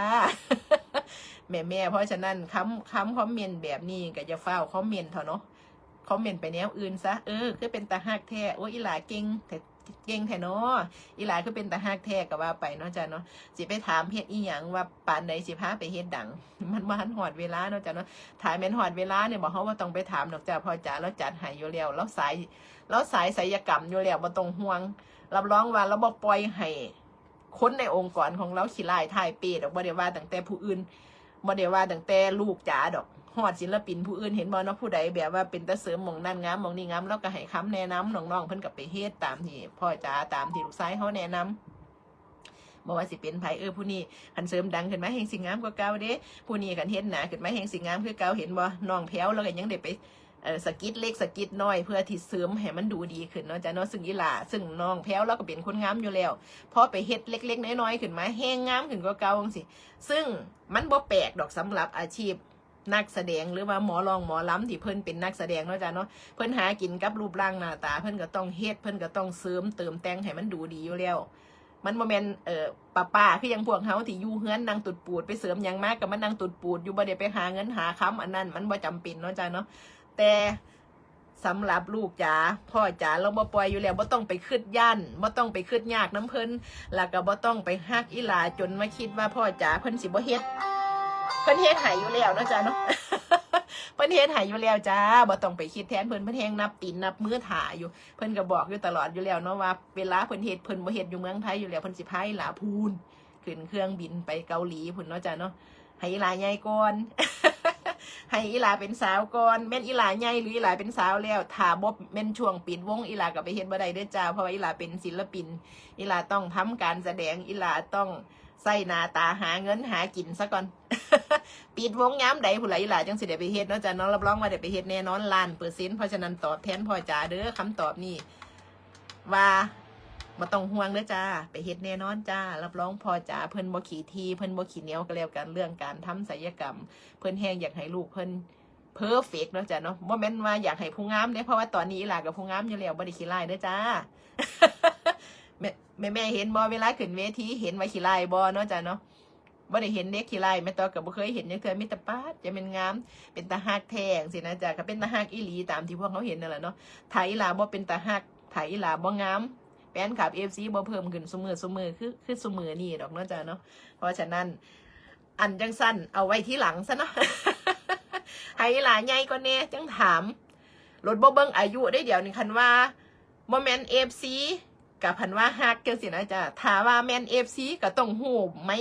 แม่ๆ เพราะฉะนั้นคำ คำคอมเมนต์แบบนี้ก็อย่าฟ้าวคอมเมนต์เถาะเนาะ คอมเมนต์ไปแนวอื่นซะ เออ คือเป็นตาฮักแท้ โอ้ย อีหล่าเก่งแท้ เก่งแท้เนาะ อีหล่าคือเป็นตาฮักแท้ก็ว่าไปเนาะจ้าเนาะ สิไปถามเฮ็ดอีหยังว่าปานใดสิพาไปเฮ็ดดัง มันบ่ทันฮอดเวลาเนาะจ้าเนาะ ถ้าแม่นฮอดเวลาเนี่ยบ่ เฮาบ่ต้องไปถามดอกจ้า พ่อจ๋าลาวจัดให้อยู่แล้ว ลาวสาย ลาวสายไสยกรรมอยู่แล้ว บ่ต้องห่วง รับรองว่าลาวบ่ปล่อยให้คนในองค์กรของลาวขี้ร้ายถ่ายเปรตดอก บ่ได้ว่าตั้งแต่ผู้อื่น บ่ได้ว่าตั้งแต่ลูกจ๋าดอก ฮอดศิลปินผู้อื่น เห็นบ่เนาะ ผู้ใดแบบว่าเป็นตาเสริมหม่องนั่นงามหม่องนี่งาม ลาวก็ให้คำแนะนำน้องๆ เพิ่นก็ไปเฮ็ดตามที่พ่อจ๋า ตามที่ลูกชายเฮาแนะนำ บ่ว่าสิเป็นไผ เออ ผู้นี้คันเสริมดังขึ้นมาแฮงสิงามกว่าเก่าเด้ ผู้นี้คันเฮ็ดหน้าขึ้นมาแฮงสิงามคือเก่า เห็นบ่ น้องแพรวลาวก็ยังได้ไป เอ่อ สะกิดเล็กสะกิดน้อย เพื่อที่เสริมให้มันดูดีขึ้นเนาะจ้าเนาะ ซึ่งอีหล่า ซึ่งน้องแพรวลาวก็เป็นคนงามอยู่แล้ว พอไปเฮ็ดเล็กๆน้อยๆขึ้นมา แฮงงามขึ้นกว่าเก่าจังซี้ ซึ่งมันบ่แปลกดอกสำหรับอาชีพนักแสดง หรือว่าหมอร้องหมอลำที่เพิ่นเป็นนักแสดงเนาะจ้าเนาะ เพิ่นหากินกับรูปร่างหน้าตา เพิ่นก็ต้องเฮ็ด เพิ่นก็ต้องเสริมเติมแต่งให้มันดูดีอยู่แล้ว มันบ่แม่น เอ่อ ป้าๆ คืออย่างพวกเฮาที่อยู่เฮือนนั่งตุดปูด ไปเสริมหยังมาก็มานั่งตุดปูดอยู่ บ่ได้ไปหาเงินหาคำ อันนั้นมันบ่จำเป็นเนาะจ้าเนาะ แต่สำหรับลูกจ๋า พ่อจ๋า ลาวบ่ปล่อยอยู่แล้ว บ่ต้องไปคิดย้าน บ่ต้องไปคิดยากนำเพิ่น แล้วก็บ่ต้องไปฮักอีหล่าจนมาคิดว่าพ่อจ๋าเพิ่นสิบ่เฮ็ด เพิ่นเฮ็ดให้อยู่แล้วเนาะจ้าเนาะ เพิ่นเฮ็ดให้อยู่แล้วจ้า บ่ต้องไปคิดแทนเพิ่น เพิ่นแฮงนับตีนนับมือถ่าอยู่ เพิ่นก็บอกอยู่ตลอดอยู่แล้วเนาะว่าเวลาเพิ่นเฮ็ด เพิ่นบ่เฮ็ดอยู่เมืองไทยอยู่แล้ว เพิ่นสิพาอีหล่าพู้น ขึ้นเครื่องบินไปเกาหลีพู้นเนาะจ้าเนาะ ให้อีหล่าใหญ่ก่อน ให้อีหล่าเป็นสาวก่อน แม่นอีหล่าใหญ่หรืออีหล่าเป็นสาวแล้ว ถ้าบ่แม่นช่วงปิดวง อีหล่าก็ไปเฮ็ดบ่ได้เด้อจ้า เพราะว่าอีหล่าเป็นศิลปิน อีหล่าต้องทำการแสดง อีหล่าต้องใช้หน้าตาหาเงินหากินซะก่อน ปิดวงยามใดพู้นล่ะ อีหล่าจังสิได้ไปเฮ็ดเนาะจ้าเนาะ รับรองว่าได้ไปเฮ็ดแน่นอนล้านเปอร์เซ็นต์ เพราะฉะนั้นตอบแทนพ่อจ๋าเด้อ คำตอบนี้ ว่าบ่ต้องห่วงเด้อจ้า ไปเฮ็ดแน่นอนจ้า รับรองพ่อจ๋าเพิ่นบ่ขี้ถี่ เพิ่นบ่ขี้เหนียวก็แล้วกัน เรื่องการทำศัลยกรรม เพิ่นแฮงอยากให้ลูกเพิ่นเพอร์เฟกต์เนาะจ้าเนาะ บ่แม่นว่าอยากให้ผู้งามเด้ เพราะว่าตอนนี้อีหล่าก็ผู้งามอยู่แล้ว บ่ได้ขี้ร้ายเด้อจ้า แม่ แม่ๆ เห็นบ่ เวลาขึ้นเวที เห็นว่าขี้ร้ายบ่เนาะจ้าเนาะ บ่ได้เห็นเด้ขี้ร้าย แม่ตอกก็บ่เคยเห็นจักเทื่อ มีแต่ป๊าด จะแม่นงาม เป็นตาฮักแท้จังซี้นะจ้า ก็เป็นตาฮักอีหลีตามที่พวกเฮาเห็นนั่นล่ะเนาะ ถ้าอีหล่าบ่เป็นตาฮัก ถ้าอีหล่าบ่งาม แฟนคลับ เอฟซี บ่เพิ่มขึ้นซุมื้อซุมื้อ คือ คือซุมื้อนี้ดอกเนาะจ้าเนาะ เพราะฉะนั้น อันจังซั่นเอาไว้ทีหลังซะเนาะ ให้อีหล่าใหญ่ก่อนแหน่จังถาม โลดบ่เบิ่งอายุเด้ เดี๋ยวนี้คันว่าบ่แม่น เอฟซี ก็เพิ่นว่าฮักจังซี้นะจ้า ถ้าว่าแม่น เอฟซี ก็ต้องฮู้ไหม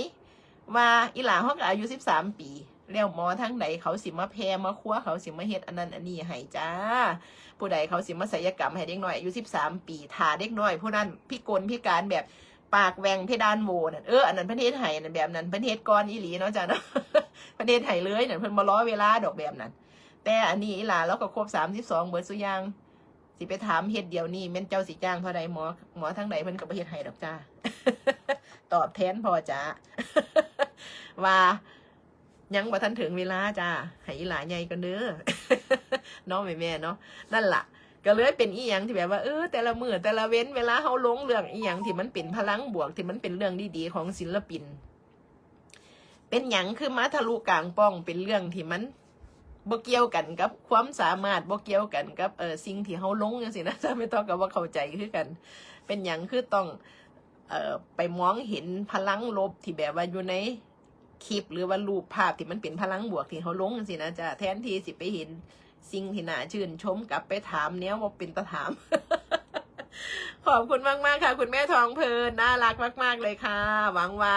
ว่าอีหล่าเฮาก็อายุสิบสามปี แล้วหมอทางใดเขาสิมาแผ่มาครัว เขาสิมาเฮ็ดอันนั้นอันนี้ให้จ้า ผู้ใดเขาสิมาศัลยกรรมให้เด็กน้อยอายุสิบสามปี ถ้าเด็กน้อยผู้นั้นพิกลพิการแบบปากแหว่งเพดานโหว่นั่น เออ อันนั้นเพิ่นเฮ็ดให้นั่น แบบนั้นเพิ่นเฮ็ดก่อนอีหลีเนาะจ้าเนาะ เพิ่นเฮ็ดให้เลยนั่น เพิ่นบ่รอเวลาดอกแบบนั้น แต่อันนี้อีหล่าลาวก็ครบสามสิบสองเบิดซุอย่าง สิไปถามเฮ็ดเดี๋ยวนี้ แม่นเจ้าสิจ้างเท่าใด หมอ หมอทางใดเพิ่นก็บ่เฮ็ดให้ดอกจ้า ตอบแทนพ่อจ๋า ว่ายังบ่ทันถึงเวลาจ้า ให้อีหล่าใหญ่ก่อนเด้อ เนาะแม่ๆ เนาะ นั่นล่ะ ก็เลยเป็นอีหยังที่แบบว่า เออ แต่ละมื้อแต่ละเว็น เวลาเฮาลงเรื่องอีหยังที่มันเป็นพลังบวก ที่มันเป็นเรื่องดีๆ ของศิลปิน เป็นหยังคือมาทะลุกลางป่อง เป็นเรื่องที่มันบ่เกี่ยวกันกับความสามารถ บ่เกี่ยวกันกับ เอ่อ สิ่งที่เฮาลงจังซี้นะ จ้า แม่ตอกก็บ่เข้าใจคือกัน เป็นหยังคือต้อง เอ่อ ไปมองเห็นพลังลบที่แบบว่าอยู่ในคลิป หรือว่ารูปภาพที่มันเป็นพลังบวกที่เฮาลงจังซี้นะจ้า แทนที่สิไปเห็นสิ่งที่น่าชื่นชม กลับไปถามแนวบ่เป็นตาถาม ขอบคุณมากๆ ค่ะ คุณแม่ทองเพลิน น่ารักมากๆ เลยค่ะ หวังว่า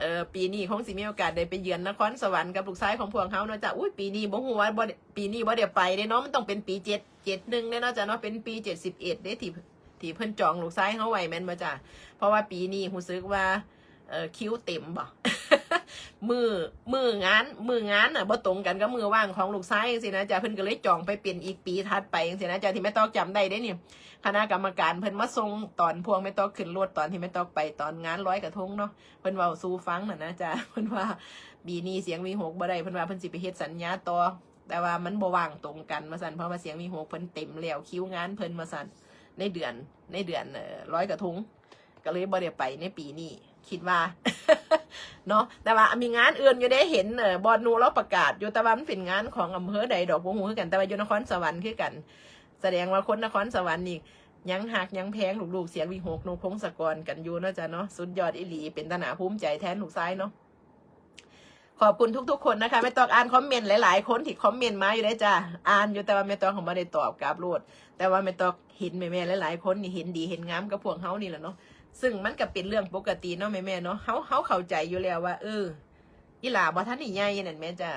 เอ่อ ปีนี้คงสิมีโอกาสได้ไปเยือนนครสวรรค์กับลูกชายของพวกเฮาเนาะจ้า อุ้ย ปีนี้บ่ฮู้ว่าบ่ได้ ปีนี้บ่ได้ไปเด้เนาะ มันต้องเป็นปีเจ็ด เจ็ดหนึ่งเด้เนาะจ้าเนาะ เป็นปีเจ็ดสิบเอ็ดเด้ที่ ที่เพิ่นจองลูกชายเฮาไว้แม่นบ่จ้า เพราะว่าปีนี้รู้สึกว่า เอ่อ คิวเต็มบ่ มื้อมื้องานมื้องานน่ะบ่ตรงกันกับมื้อว่างของลูกชายจังซี่นะจ๊ะ เพิ่นก็เลยจองไปเป็นอีกปีถัดไปจังซี่นะจ๊ะ ที่แม่ตอกจำได้เด้นี่ คณะกรรมการเพิ่นมาส่งตอนพวกแม่ตอกขึ้นรถ ตอนที่แม่ตอกไปตอนงานลอยกระทงเนาะ เพิ่นเว้าสู่ฟังน่ะนะจ๊ะ เพิ่นว่าปีนี้เสียงวิหคบ่ได้ เพิ่นว่าเพิ่นสิไปเฮ็ดสัญญาต่อ แต่ว่ามันบ่ว่างตรงกันว่าซั่น เพราะว่าเสียงวิหคเพิ่นเต็มแล้วคิวงานเพิ่นว่าซั่น ในเดือนในเดือนเอ่อลอยกระทง ก็เลยบ่ได้ไปในปีนี้ คิดว่า เนาะ แต่ว่ามีงานอื่นอยู่เด้ เห็นเอ่อบอสนุเลาประกาศอยู่ แต่ว่ามันเป็นงานของอำเภอใดดอกบ่ฮู้คือกัน แต่ว่าอยู่นครสวรรค์คือกัน แสดงว่าคนนครสวรรค์นี่ยังฮักยังแพงลูกๆเสียงวิหค นกพงศกรกันอยู่เนาะจ๊ะเนาะ สุดยอดอีหลี เป็นตาหน้าภูมิใจแทนลูกชายเนาะ ขอบคุณทุกๆคนนะคะ แม่ตอกอ่านคอมเมนต์หลายๆคนที่คอมเมนต์มาอยู่เด้อจ้ะ อ่านอยู่ แต่ว่าแม่ตอกของบ่ได้ตอบกลับโลด แต่ว่าแม่ตอกเห็นแม่ๆหลายๆคนนี่เห็นดีเห็นงามกับพวกเฮานี่แหละเนาะ ซึ่งมันก็เป็นเรื่องปกติเนาะแม่ๆเนาะ เฮาเฮาเข้าใจอยู่แล้วว่า เออ อีหล่าบ่ทันได้ใหญ่นั่นแหมจ้ะ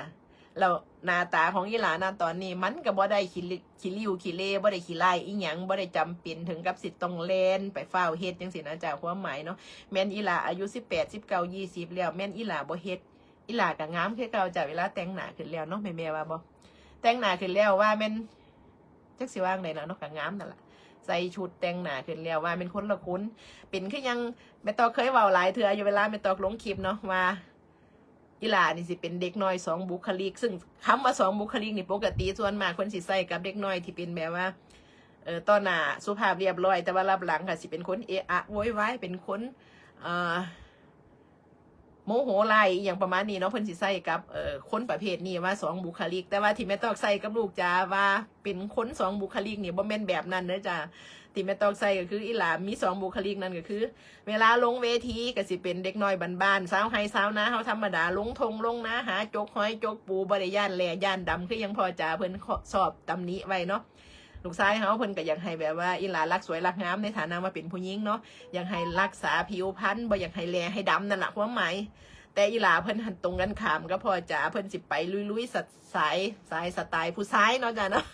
แล้วหน้าตาของอีหล่านะตอนนี้ มันก็บ่ได้ขี้ริขี้ริ้วขี้เล บ่ได้ขี้ร้ายอีหยัง บ่ได้จำเป็นถึงกับสิต้องแล่นไปฟ้าวเฮ็ดจังซี่นะจ้ะ ความหมายเนาะ แม่นอีหล่าอายุสิบแปด สิบเก้า ยี่สิบแล้ว แม่นอีหล่าบ่เฮ็ด อีหล่าก็งามคือเก่าจ้ะ เวลาแต่งหน้าขึ้นแล้วเนาะ แม่ๆว่าบ่ แต่งหน้าขึ้นแล้วว่าแม่น จักสิว่าจั่งใด๋ล่ะเนาะ ก็งามนั่นล่ะ ใส่ชุดแต่งหน้าขึ้นแล้วว่าแม่นคนละคน เป็นคือยังแม่ตอกเคยเว้าหลายเทื่ออยู่ เวลาแม่ตอกลงคลิปเนาะ ว่าอีหล่านี่สิเป็นเด็กน้อยสองบุคลิก ซึ่งคำว่าสองบุคลิกนี่ปกติส่วนมากเพิ่นสิใช้กับเด็กน้อยที่เป็นแบบว่า เอ่อ ต่อหน้าสุภาพเรียบร้อย แต่ว่าลับหลังค่ะสิเป็นคนเอะอะโวยวาย เป็นคน เอ่อ โมโหร้ายอีหยังประมาณนี้เนาะ เพิ่นสิใช้กับ เอ่อ คนประเภทนี้ว่าสองบุคลิก แต่ว่าที่แม่ตอกใช้กับลูกจ๋าว่าเป็นคนสองบุคลิกนี่บ่แม่นแบบนั้นเด้อจ้ะ ที่แม่ตอกใช้ก็คืออีหล่ามีสองบุคลิก นั่นก็คือ เวลาลงเวทีก็สิเป็นเด็กน้อยบ้านๆ ชาวไร่ชาวนาเฮาธรรมดา ลงท่งลงนาหาจกหอยจกปู บ่ได้ย้านแหล่ย้านดำคือยังพ่อจ๋าเพิ่นชอบตำหนิไว้เนาะ ลูกชายเฮาเพิ่นก็อยากให้แบบว่าอีหล่ารักสวยรักงามในฐานะว่าเป็นผู้หญิงเนาะ อยากให้รักษาผิวพรรณ บ่อยากให้แหล่ให้ดำนั่นล่ะความหมาย แต่อีหล่าเพิ่นหันตรงกันข้ามกับพ่อจ๋า เพิ่นสิไปลุยๆ สะ สาย สายสไตล์ผู้ชายเนาะจ้ะเนาะ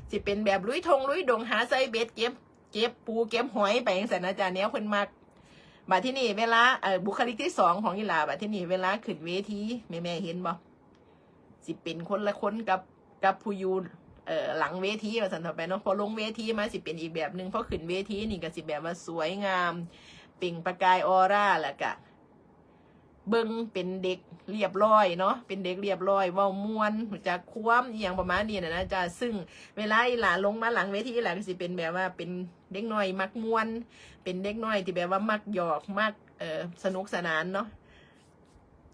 สิเป็นแบบลุยท่งลุยดง หาใส่เบ็ด เก็บ เก็บปูเก็บหอยไปจังซั่นนะจ้ะ แนวเพิ่นมัก บัดที่นี่เวลา เอ่อ บุคลิกที่สองของอีหล่า บัดที่นี่เวลาขึ้นเวที แม่ๆเห็นบ่ สิเป็นคนละคนกับ กับผู้อยู่ เอ่อ หลังเวทีว่าซั่นเถาะไปเนาะ พอลงเวทีมาสิเป็นอีกแบบหนึ่ง พอขึ้นเวทีนี่ก็สิแบบว่าสวยงาม เปล่งประกายออร่า แล้วก็เบิ่งเป็นเด็กเรียบร้อยเนาะ เป็นเด็กเรียบร้อย เว้าม่วน รู้จักความ อีหยังประมาณนี้น่ะนะจ้ะ ซึ่งเวลาอีหล่าลงมาหลังเวที อีหล่าก็สิเป็นแบบว่าเป็นเด็กน้อยมักม่วน เป็นเด็กน้อยที่แบบว่ามักหยอก มัก เอ่อ สนุกสนานเนาะ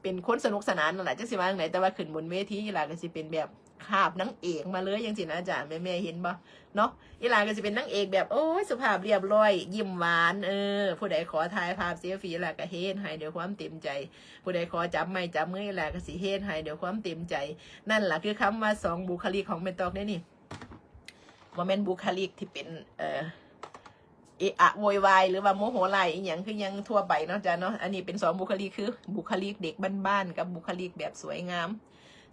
เป็นคนสนุกสนานนั่นแหละ จักสิว่าจั่งใด๋ แต่ว่าขึ้นบนเวทีอีหล่าก็สิเป็นแบบคาบนางเอกมาเลยจังซี่นะจ้ะ แม่ๆเห็นบ่เนาะ อีหล่าก็สิเป็นนางเอกแบบ โอ้ย สุภาพเรียบร้อย ยิ้มหวาน เออ ผู้ใดขอถ่ายภาพเซลฟี่อีหล่าก็เฮ็ดให้ด้วยความเต็มใจ ผู้ใดขอจับไม้จับมืออีหล่าก็สิเฮ็ดให้ด้วยความเต็มใจ นั่นล่ะคือคำว่าสองบุคลิกของแม่ตอกเด้นี่ บ่แม่นบุคลิกที่เป็น เอ่อ เอะอะโวยวาย หรือว่าโมโหร้ายอีหยังคือยังทั่วไปเนาะจ้ะเนาะ อันนี้เป็นสองบุคลิก คือบุคลิกเด็กบ้านๆ กับบุคลิกแบบสวยงาม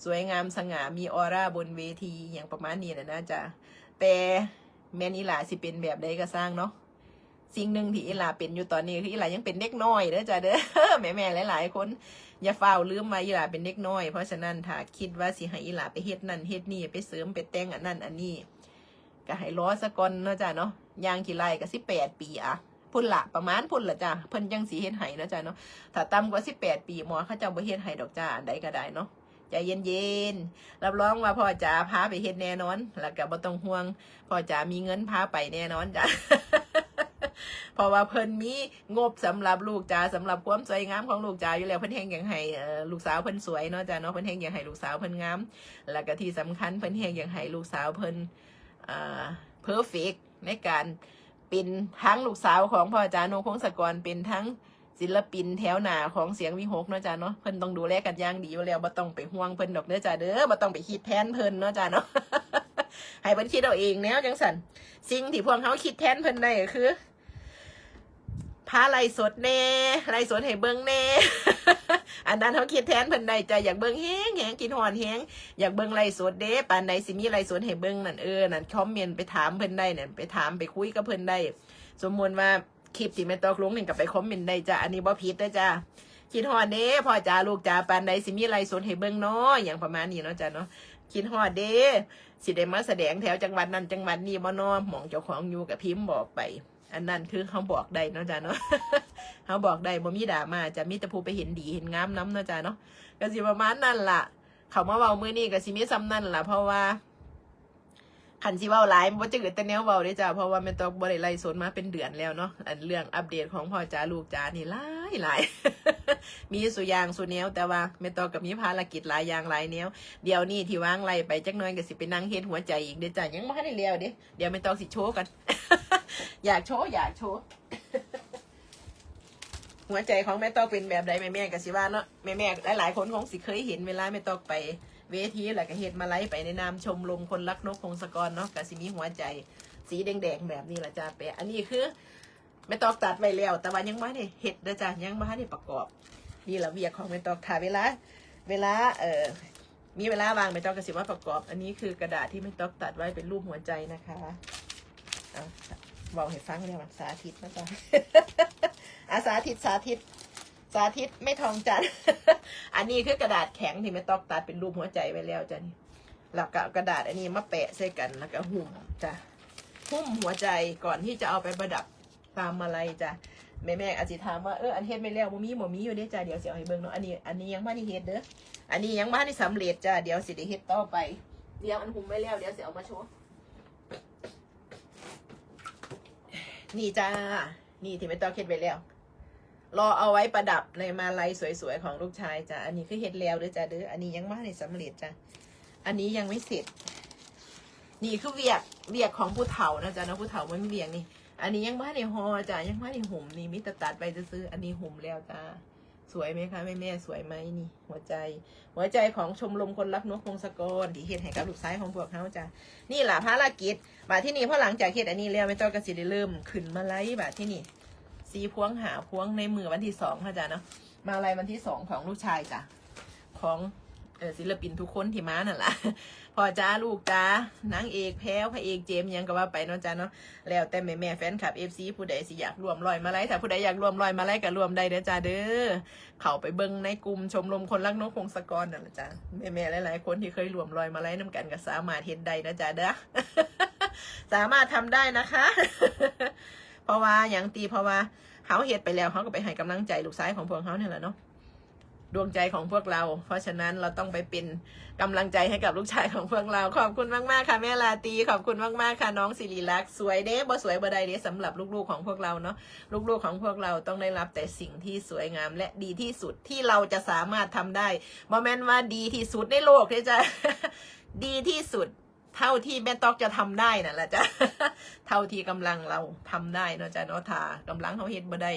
สวยงามสง่า มีออร่าบนเวที อหยังประมาณนี้น่ะนะจ้ะ แต่แม่นอีหล่าสิเป็นแบบใดก็ซ่างเนาะ สิ่งหนึ่งที่อีหล่าเป็นอยู่ตอนนี้คืออีหล่ายังเป็นเด็กน้อยเด้อจ้ะเด้อ แม่ๆหลายๆคน อย่าฟ้าวลืมว่าอีหล่าเป็นเด็กน้อย เพราะฉะนั้นถ้าคิดว่าสิให้อีหล่าไปเฮ็ดนั่นเฮ็ดนี่ ไปเสริมไปแต่งอันนั้นอันนี้ ก็ให้รอซะก่อนเนาะจ้ะเนาะ ย่างขี้ไล่ก็สิบแปดปีอะ พุ้นละ ประมาณพุ้นละจ้ะ เพิ่นจั่งสิเฮ็ดให้เนาะจ้ะเนาะ ถ้าต่ำกว่าสิบแปดปี หมอเขาเจ้าบ่เฮ็ดให้ดอกจ้ะ อันใดก็ได้เนาะ ใจเย็นๆ รับรองว่าพ่อจ๋าพาไปเฮ็ดแน่นอน แล้วก็บ่ต้องห่วง พ่อจ๋ามีเงินพาไปแน่นอนจ้ะ เพราะว่าเพิ่นมีงบสำหรับลูกจ๋า สำหรับความสวยงามของลูกจ๋าอยู่แล้ว เพิ่นแฮงอยากให้ เอ่อ ลูกสาวเพิ่นสวยเนาะจ้ะเนาะ เพิ่นแฮงอยากให้ลูกสาวเพิ่นงาม แล้วก็ที่สำคัญเพิ่นแฮงอยากให้ลูกสาวเพิ่น อ่า perfect ในการเป็นทั้งลูกสาวของพ่อจ๋า นกพงศกร เป็นทั้งศิลปินแถวหน้าของเสียงวิหคเนาะจ้ะเนาะ เพิ่นต้องดูแลกันอย่างดีอยู่แล้ว บ่ต้องไปห่วงเพิ่นดอกเด้อจ้ะเด้อ บ่ต้องไปคิดแทนเพิ่นเนาะจ้ะเนาะ ให้เพิ่นคิดเอาเองแนวจั่งซั่น สิ่งที่พวกเฮาคิดแทนเพิ่นได้ก็คือ พาไลฟ์สดแหน่ ไลฟ์สดให้เบิ่งแหน่ อันนั้นเฮาคิดแทนเพิ่นได้จ้ะ อยากเบิ่งแฮงแฮง คิดฮอดแฮง อยากเบิ่งไลฟ์สดเด้ ปานใดสิมีไลฟ์สดให้เบิ่งนั่น เออ นั่นคอมเมนต์ไปถามเพิ่นได้นั่น ไปถามไปคุยกับเพิ่นได้ สมมุติว่าคลิปที่แม่ตอกลงนี่ก็ไปคอมเมนต์ได้จ้ะ อันนี้บ่ผิดเด้อจ้ะ คิดฮอดเด้ พ่อจ๋าลูกจ๋า ปานใดสิมีไลฟ์สดให้เบิ่งน้อ อย่างประมาณนี้เนาะจ้ะเนาะ คิดฮอดเด้ สิได้มาแสดงแถวจังหวัดนั้นจังหวัดนี้บ่น้อ หม่องเจ้าของอยู่ก็พิมพ์บอกไป อันนั้นคือเฮาบอกได้เนาะจ้ะเนาะ เฮาบอกได้ บ่มีดราม่าจ้ะ มีแต่ผู้ไปเห็นดีเห็นงามนำเนาะจ้ะเนาะ ก็สิประมาณนั้นล่ะ เข้ามาเว้ามื้อนี้ก็สิมีส่ำนั่นล่ะ เพราะว่า คันสิเว้าหลาย บ่จืดแต่แนวเว้าเด้จ้ะ เพราะว่าแม่ต๊อกบ่ได้ไลฟ์สดมาเป็นเดือนแล้วเนาะ อันเรื่องอัปเดตของพ่อจ๋าลูกจ๋านี่หลายหลาย มีสู่อย่างสู่แนว แต่ว่าแม่ต๊อกก็มีภารกิจหลายอย่างหลายแนว เดี๋ยวนี้ที่วางไลฟ์ไปจักหน่อยก็สิไปนั่งเฮ็ดหัวใจอีกเด้จ้ะ ยังบ่ทันได้แล้วเด้ เดี๋ยวแม่ต๊อกสิโชว์กัน อยากโชว์ อยากโชว์ หัวใจของแม่ต๊อกเป็นแบบใด แม่ๆก็สิว่าเนาะ แม่ๆหลายๆคนคงสิเคยเห็นเวลาแม่ต๊อกไปเวที แล้วก็เฮ็ดมาลัยไปในนามชมรมคนรักนกพงศกรเนาะ ก็สิมีหัวใจสีแดงๆแบบนี้ล่ะจ้า แปะ อันนี้คือแม่ต๊อกตัดไว้แล้ว แต่ว่ายังบ่ทันได้เฮ็ดเด้อจ้า ยังบ่ทันได้ประกอบ นี่ล่ะเวียกของแม่ต๊อก ถ้าเวลา เวลา เอ่อ มีเวลาว่างแม่ต๊อกก็สิมาประกอบ อันนี้คือกระดาษที่แม่ต๊อกตัดไว้เป็นรูปหัวใจนะคะ เอา เว้าให้ฟังแล้ว สาธิตมาจ้ะ อ่ะ สาธิต สาธิต สาธิต ไม่ทองจันทร์ อันนี้คือกระดาษแข็งที่แม่ต๊อกตัดเป็นรูปหัวใจไว้แล้วจ้ะนี่ แล้วก็เอากระดาษอันนี้มาแปะใส่กัน แล้วก็หุ้มจ้ะ หุ้มหัวใจก่อนที่จะเอาไปประดับตามมาลัยจ้ะ แม่ๆอาจสิถามว่า เออ อันเฮ็ดไว้แล้วบ่มี บ่มีอยู่เด้จ้ะ เดี๋ยวสิเอาให้เบิ่งเนาะ อันนี้ อันนี้ยังบ่ได้เฮ็ดเด้อ อันนี้ยังบ่ได้สำเร็จจ้ะ เดี๋ยวสิได้เฮ็ดต่อไป เดี๋ยวอันหุ้มไว้แล้ว เดี๋ยวสิเอามาโชว์ นี่จ้า นี่ที่แม่ต๊อกเฮ็ดไว้แล้ว รอเอาไว้ประดับในมาลัยสวยๆของลูกชายจ้ะ อันนี้คือเฮ็ดแล้วเด้อจ้ะเด้อ อันนี้ยังบ่ได้สำเร็จจ้ะ อันนี้ยังไม่เสร็จ นี่คือเวียก เวียกของผู้เฒ่านะจ๊ะเนาะ ผู้เฒ่ามันมีเวียกนี่ อันนี้ยังบ่ได้ห่อจ้ะ ยังบ่ได้หุ้ม นี่มีแต่ตัดไปซื่อๆ อันนี้หุ้มแล้วจ้า สวยไหมคะแม่ๆ สวยไหมนี่ หัวใจ หัวใจของชมรมคนรักนกพงศกร ที่เฮ็ดให้กับลูกชายของพวกเฮาจ้ะ นี่ล่ะภารกิจ บาดที่นี่พอหลังจากเฮ็ดอันนี้แล้ว แม่ต๊อกก็สิได้เริ่มขึ้นมาลัย บาดที่นี่ สี่พวงห้าพวงในมื้อวันที่สองเนาะจ้ะเนาะ มาลัยวันที่สองของลูกชายจ้ะ ของ เอ่อ ศิลปินทุกคนที่มานั่นล่ะ พ่อจ๋าลูกจ๋า นางเอกแพรว พระเอกเจมส์ หยังก็ว่าไปเนาะจ้ะเนาะ แล้วแต่แม่ๆแฟนคลับ เอฟซี ผู้ใดสิอยากร่วมร้อยมาลัย ถ้าผู้ใดอยากร่วมร้อยมาลัยก็ร่วมได้เด้อจ้าเด้อ เข้าไปเบิ่งในกลุ่มชมรมคนรักนกพงศกรนั่นล่ะจ้ะ แม่ๆหลายๆคนที่เคยร่วมร้อยมาลัยนำกันก็สามารถเฮ็ดได้นะจ้าเด้อ สามารถทำได้นะคะ เพราะว่าหยังติ เพราะว่าเฮาเฮ็ดไปแล้ว เฮาก็ไปให้กำลังใจลูกชายของพวกเฮานี่แหละเนาะ ดวงใจของพวกเรา เพราะฉะนั้นเราต้องไปเป็นกำลังใจให้กับลูกชายของพวกเรา ขอบคุณมากๆค่ะแม่ราตรี ขอบคุณมากๆค่ะน้องศิริลักษณ์ สวยเด้ บ่สวยบ่ได้เด้ สำหรับลูกๆของพวกเราเนาะ ลูกๆของพวกเราต้องได้รับแต่สิ่งที่สวยงามและดีที่สุดที่เราจะสามารถทำได้ บ่แม่นว่าดีที่สุดในโลกเด้จ้ะ ดีที่สุดเท่าที่แม่ต๊อกจะทำได้นั่นแหละจ้ะ เท่าที่กำลังเราทำได้เนาะจ้ะเนาะ ถ้ากำลังเฮาเฮ็ดบ่ได้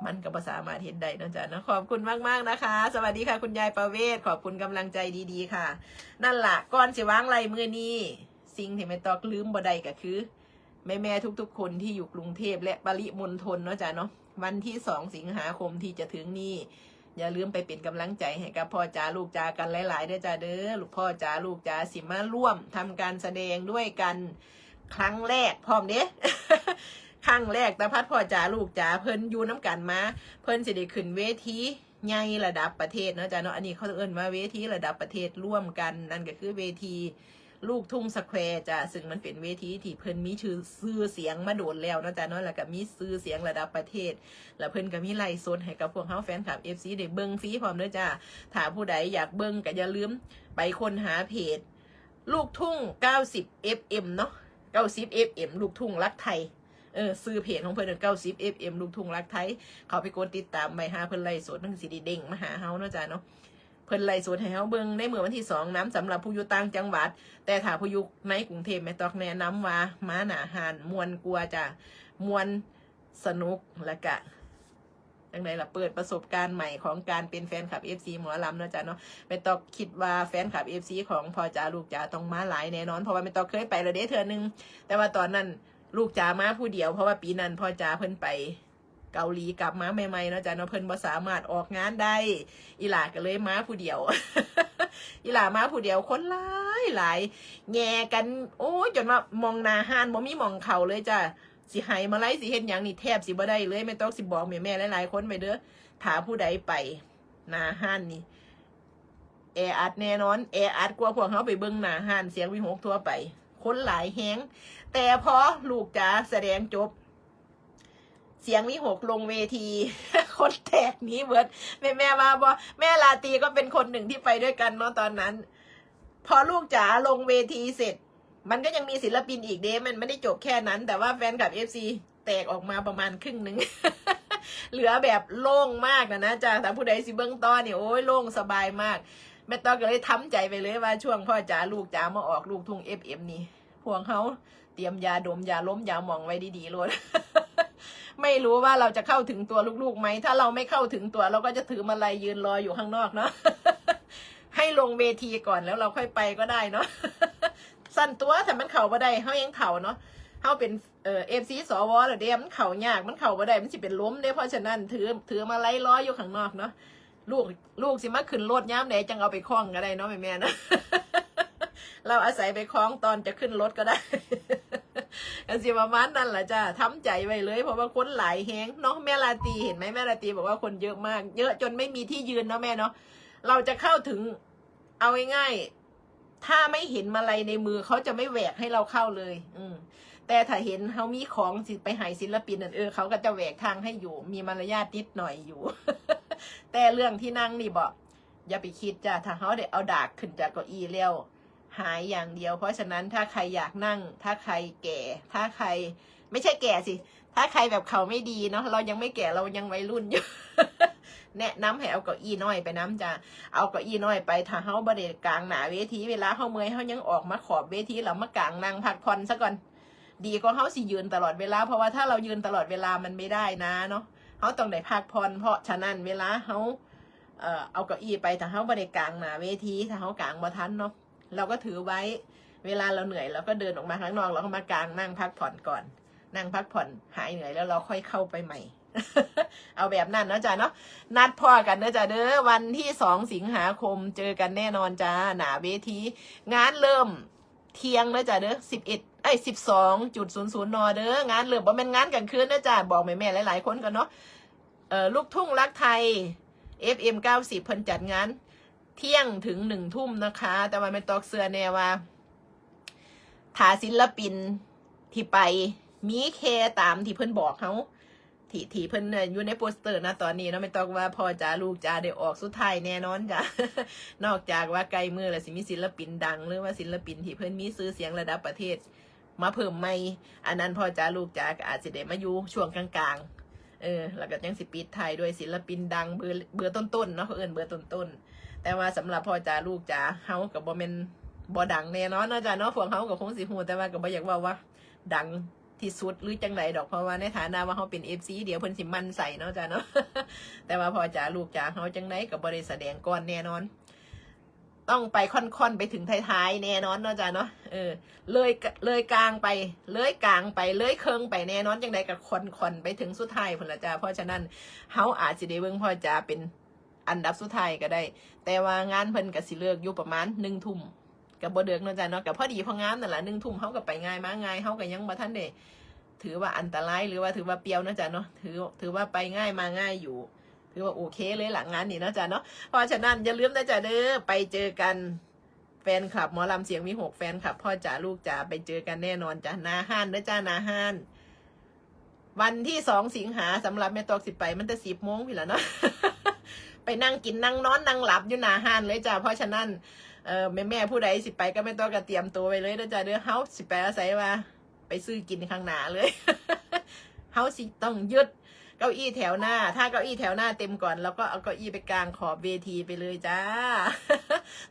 มันก็บ่สามารถเฮ็ดได้เนาะจ้ะเนาะ ขอบคุณมากๆนะคะ สวัสดีค่ะคุณยายประเวศ ขอบคุณกำลังใจดีๆค่ะ นั่นล่ะ ก่อนสิวางไลฟ์มื้อนี้ สิ่งที่แม่ต๊อกลืมบ่ได้ก็คือ แม่ๆทุกๆคนที่อยู่กรุงเทพฯและปริมณฑลเนาะจ้ะเนาะ วันที่สองสิงหาคมที่จะถึงนี้ อย่าลืมไปเป็นกำลังใจให้กับพ่อจ๋าลูกจ๋ากันหลายๆเด้อจ้าเด้อ ลูกพ่อจ๋าลูกจ๋าสิมาร่วมทำการแสดงด้วยกัน ครั้งแรกพร้อมเด้ ครั้งแรก แต่พัดพ่อจ๋าลูกจ๋าเพิ่นอยู่นำกันมา เพิ่นสิได้ขึ้นเวทีใหญ่ระดับประเทศเนาะจ้ะเนาะ อันนี้เขาเอิ้นว่าเวทีระดับประเทศร่วมกัน นั่นก็คือเวที ลูกทุ่งสแควร์จ้ะ ซึ่งมันเป็นเวทีที่เพิ่นมีชื่อ ชื่อเสียงมาโดนแล้วเนาะจ้ะเนาะ แล้วก็มีชื่อเสียงระดับประเทศ แล้วเพิ่นก็มีไลฟ์สดให้กับพวกเฮาแฟนคลับ เอฟซี ได้เบิ่งฟรีพร้อมเด้อจ้า ถ้าผู้ใดอยากเบิ่งก็อย่าลืมไปค้นหาเพจ ลูกทุ่งเก้าสิบเอฟเอ็มเนาะ เก้าสิบเอฟเอ็ม ลูกทุ่งรักไทย เออ ชื่อเพจของเพิ่นเก้าสิบเอฟเอ็ม ลูกทุ่งรักไทย เข้าไปกดติดตามไว้ หาเพิ่นไลฟ์สด มันสิได้เด้งมาหาเฮาเนาะจ้ะเนาะ เพิ่นไลฟ์สดให้เฮาเบิ่งในมื้อวันที่สองนำ สำหรับผู้อยู่ต่างจังหวัด แต่ถ้าผู้อยู่ในกรุงเทพฯ แม่ต๊อกแนะนำว่ามาหน้าฮ้านม่วนกว่าจ้ะ ม่วนสนุก แล้วก็จั่งใดล่ะ เปิดประสบการณ์ใหม่ของการเป็นแฟนคลับ เอฟซี หมอลำเนาะจ้ะเนาะ แม่ต๊อกคิดว่าแฟนคลับ เอฟซี ของพ่อจ๋าลูกจ๋าต้องมาหลายแน่นอน เพราะว่าแม่ต๊อกเคยไปแล้วเด้เทื่อนึง แต่ว่าตอนนั้นลูกจ๋ามาผู้เดียว เพราะว่าปีนั้นพ่อจ๋าเพิ่นไป เกาหลีกลับมาใหม่ๆเนาะจ้ะเนาะ เพิ่นบ่สามารถออกงานได้ อีหล่าก็เลยมาผู้เดียว อีหล่ามาผู้เดียว คนหลายหลาย แย่กัน โอ้ย จนว่ามองหน้าฮ้านบ่มีหม่องเข้าเลยจ้ะ สิไหมาลัยสิเฮ็ดหยังนี่แทบสิบ่ได้เลย แม่ต๊อกสิบอกแม่ๆหลายๆคนไปเด้อ ถ้าผู้ใดไปหน้าห้านนี่ แออัดแน่นอน แออัดกว่าพวกเฮาไปเบิ่งหน้าห้านเสียงวิหกทั่วไป คนหลายแฮง แต่พอลูกจ๋าแสดงจบ เสียงวิหกลงเวที คนแตกหนีเบิด แม่แม่ว่าบ่ แม่ราตรีก็เป็นคนหนึ่งที่ไปด้วยกันเนาะตอนนั้น พอลูกจ๋าลงเวทีเสร็จ มันก็ยังมีศิลปินอีกเด้ มันไม่ได้จบแค่นั้น แต่ว่าแฟนคลับเอฟซีแตกออกมาประมาณครึ่งหนึ่ง เหลือแบบโล่งมากนะนะจ๊ะ แต่ผู้ใดสิเบิ่งต่อนี่ โอ้ย โล่งสบายมาก แม่ต้อยก็เลยทำใจไปเลยว่าช่วงพ่อจ๋าลูกจ๋ามาออกลูกทุ่งเอฟเอ็มนี่ พวกเขาเตรียมยาดมยาล้มยาหมองไว้ดีๆโลด ไม่รู้ว่าเราจะเข้าถึงตัวลูกๆไหม ถ้าเราไม่เข้าถึงตัว เราก็จะถือมาลัยยืนรออยู่ข้างนอกเนาะ ให้ลงเวทีก่อนแล้วเราค่อยไปก็ได้เนาะ สั้นตัว ถ้ามันเข้าบ่ได้ เฮายังเฒ่าเนาะ เฮาเป็น เอ่อ เอฟซี สว แล้วเด้ มันเข้ายาก มันเข้าบ่ได้ มันสิเป็นลมเด้ เพราะฉะนั้นถือ ถือมาลัยรออยู่ข้างนอกเนาะ ลูก ลูกสิมาขึ้นรถยามใดจังเอาไปคล้องก็ได้เนาะแม่ๆเนาะ เราอาศัยไปคล้องตอนจะขึ้นรถก็ได้ ก็สิประมาณนั้นล่ะจ้ะ ทำใจไว้เลย เพราะว่าคนหลายแฮงเนาะ แม่ราตรีเห็นไหม แม่ราตรีบอกว่าคนเยอะมาก เยอะจนไม่มีที่ยืนเนาะแม่เนาะ เราจะเข้าถึง เอาง่ายๆ ถ้าไม่เห็นมาลัยในมือเขาจะไม่แหวกให้เราเข้าเลย อืม แต่ถ้าเห็นเขามีของสิไปให้ศิลปินนั่น เออ เขาก็จะแหวกทางให้อยู่ มีมารยาทนิดหน่อยอยู่ แต่เรื่องที่นั่งนี่บ่ อย่าไปคิดจ้ะ ถ้าเขาได้เอาดากขึ้นจากเก้าอี้แล้ว หายอย่างเดียว เพราะฉะนั้นถ้าใครอยากนั่ง ถ้าใครแก่ ถ้าใคร ไม่ใช่แก่สิ ถ้าใครแบบเขาไม่ดีเนาะ เรายังไม่แก่ เรายังวัยรุ่นอยู่ แนะนำให้เอาเก้าอี้น้อยไปนำจ้ะ เอาเก้าอี้น้อยไป ถ้าเฮาบ่ได้กางหน้าเวที เวลาเฮาเมื่อย เฮายังออกมาขอบเวที แล้วมากางนั่งพักผ่อนซะก่อน ดีกว่าเฮาสิยืนตลอดเวลา เพราะว่าถ้าเรายืนตลอดเวลามันไม่ได้นะเนาะ เฮาต้องได้พักผ่อน เพราะฉะนั้นเวลาเฮา เอ่อ เอาเก้าอี้ไป ถ้าเฮาบ่ได้กางหน้าเวที ถ้าเฮากางบ่ทันเนาะ เราก็ถือไว้ เวลาเราเหนื่อย เราก็เดินออกมาข้างนอก เราก็มากางนั่งพักผ่อนก่อน นั่งพักผ่อนหายเหนื่อยแล้วเราค่อยเข้าไปใหม่ เอาแบบนั้นเนาะจ้ะเนาะ นัดพ้อกันเด้อจ้ะเด้อ วันที่สองสิงหาคมเจอกันแน่นอนจ้า หน้าเวที งานเริ่มเที่ยงเด้อจ้ะเด้อ สิบเอ็ด เอ้ย สิบสองจุดศูนย์ศูนย์ น เด้อ งานเริ่ม บ่แม่นงานกลางคืนเด้อจ้ะ บอกแม่ๆหลายๆคนก่อนเนาะ เอ่อ ลูกทุ่งรักไทย เอฟเอ็ม เก้าสิบ เพิ่นจัดงานเที่ยงถึงหนึ่งทุ่มนะคะ แต่ว่าแม่ตอกเชื่อแน่ว่า ถ้าศิลปินที่ไปมีแค่ตามที่เพิ่นบอกเฮา ที่ ที่เพิ่นอยู่ในโปสเตอร์นะตอนนี้เนาะ แม่ตอกว่าพ่อจ๋าลูกจ๋าได้ออกสุดท้ายแน่นอนจ้ะ นอกจากว่าใกล้มื้อแล้วสิมีศิลปินดัง หรือว่าศิลปินที่เพิ่นมีชื่อเสียงระดับประเทศมาเพิ่มใหม่ อันนั้นพ่อจ๋าลูกจ๋าก็อาจสิได้มาอยู่ช่วงกลางๆ เออ แล้วก็ยังสิปิดท้ายด้วยศิลปินดังเบอร์ เบอร์ต้นๆเนาะ เขาเอิ้นเบอร์ต้นๆ แต่ว่าสำหรับพ่อจ๋าลูกจ๋า เฮาก็บ่แม่นบ่ดังแน่นอนเนาะจ้ะเนาะ พวกเฮาก็คงสิฮู้ แต่ว่าก็บ่อยากเว้าว่าดังที่สุดหรือจังใดดอก เพราะว่าในฐานะว่าเฮาเป็น เอฟซี เดี๋ยวเพิ่นสิหมั่นใส่เนาะจ้ะเนาะ แต่ว่าพ่อจ๋าลูกจ๋า เฮาจังใดก็บ่ได้แสดงก่อนแน่นอน ต้องไปค่อนๆไปถึงท้ายๆแน่นอนเนาะจ้ะเนาะ เออ เลย เลยกลางไป เลยกลางไป เลยเคิงไปแน่นอน จังใดก็ค่อนๆไปถึงสุดท้ายพุ้นละจ้ะ เพราะฉะนั้น เฮาอาจสิได้เบิ่งพ่อจ๋าเป็นอันดับสุดท้ายก็ได้ แต่ว่างานเพิ่นก็สิเลิกอยู่ประมาณหนึ่งทุ่ม ก็บ่เดิกเนาะจ้ะเนาะ ก็พอดีพองามนั่นล่ะ หนึ่งทุ่มเฮาก็ไปง่ายมาง่าย เฮาก็ยังบ่ทันได้ ถือว่าอันตราย หรือว่าถือว่าเปรียวเนาะจ้ะเนาะ ถือ ถือว่าไปง่ายมาง่ายอยู่ ถือว่าโอเคเลยล่ะงานนี้เนาะจ้ะเนาะ เพราะฉะนั้นอย่าลืมนะจ้ะเด้อ ไปเจอกัน แฟนคลับหมอลำเสียงวิหก แฟนคลับพ่อจ๋าลูกจ๋า ไปเจอกันแน่นอนจ้ะ หน้าห้านเด้อจ้า หน้าห้าน วันที่สองสิงหา สำหรับแม่ตอกสิไป มันแต่สิบโมงพี้นล่ะเนาะ ไปนั่งกินนั่งนอนนั่งหลับอยู่หน้าห้านเลยจ้ะ เพราะฉะนั้น เอ่อ แม่ๆผู้ใดสิไปกับแม่ตอกก็เตรียมตัวไว้เลยเด้อจ้ะเด้อ เฮาสิไปอาศัยว่า ไปซื้อกินข้างหน้าเลย เฮาสิต้องยึดเก้าอี้แถวหน้า ถ้าเก้าอี้แถวหน้าเต็มก่อน เราก็เอาเก้าอี้ไปกางขอบเวทีไปเลยจ้า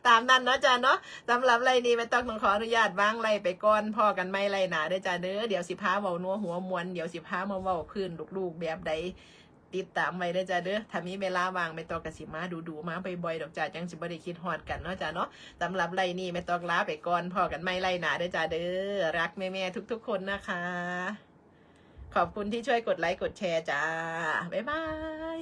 ตามนั้นเนาะจ้าเนาะ สำหรับไลน์นี้แม่ตอกต้องขออนุญาตวางไลน์ไปก่อน พ้อกันใหม่ไลน์หน้าเด้อจ้าเด้อ เดี๋ยวสิพาเว้านัวหัวม่วน เดี๋ยวสิพามาเว้าพื้นลูกๆแบบใด ติดตามไว้เด้อจ้าเด้อ ถ้ามีเวลาว่างแม่ตอกก็สิมาดูๆมาบ่อยๆดอกจ้า จั่งสิบ่ได้คิดฮอดกันเนาะจ้าเนาะ สำหรับไลน์นี้แม่ตอกลาไปก่อน พ้อกันใหม่ไลน์หน้าเด้อจ้าเด้อ รักแม่ๆทุกๆคนนะคะ ขอบคุณที่ช่วยกดไลค์กดแชร์จ้า บ๊ายบาย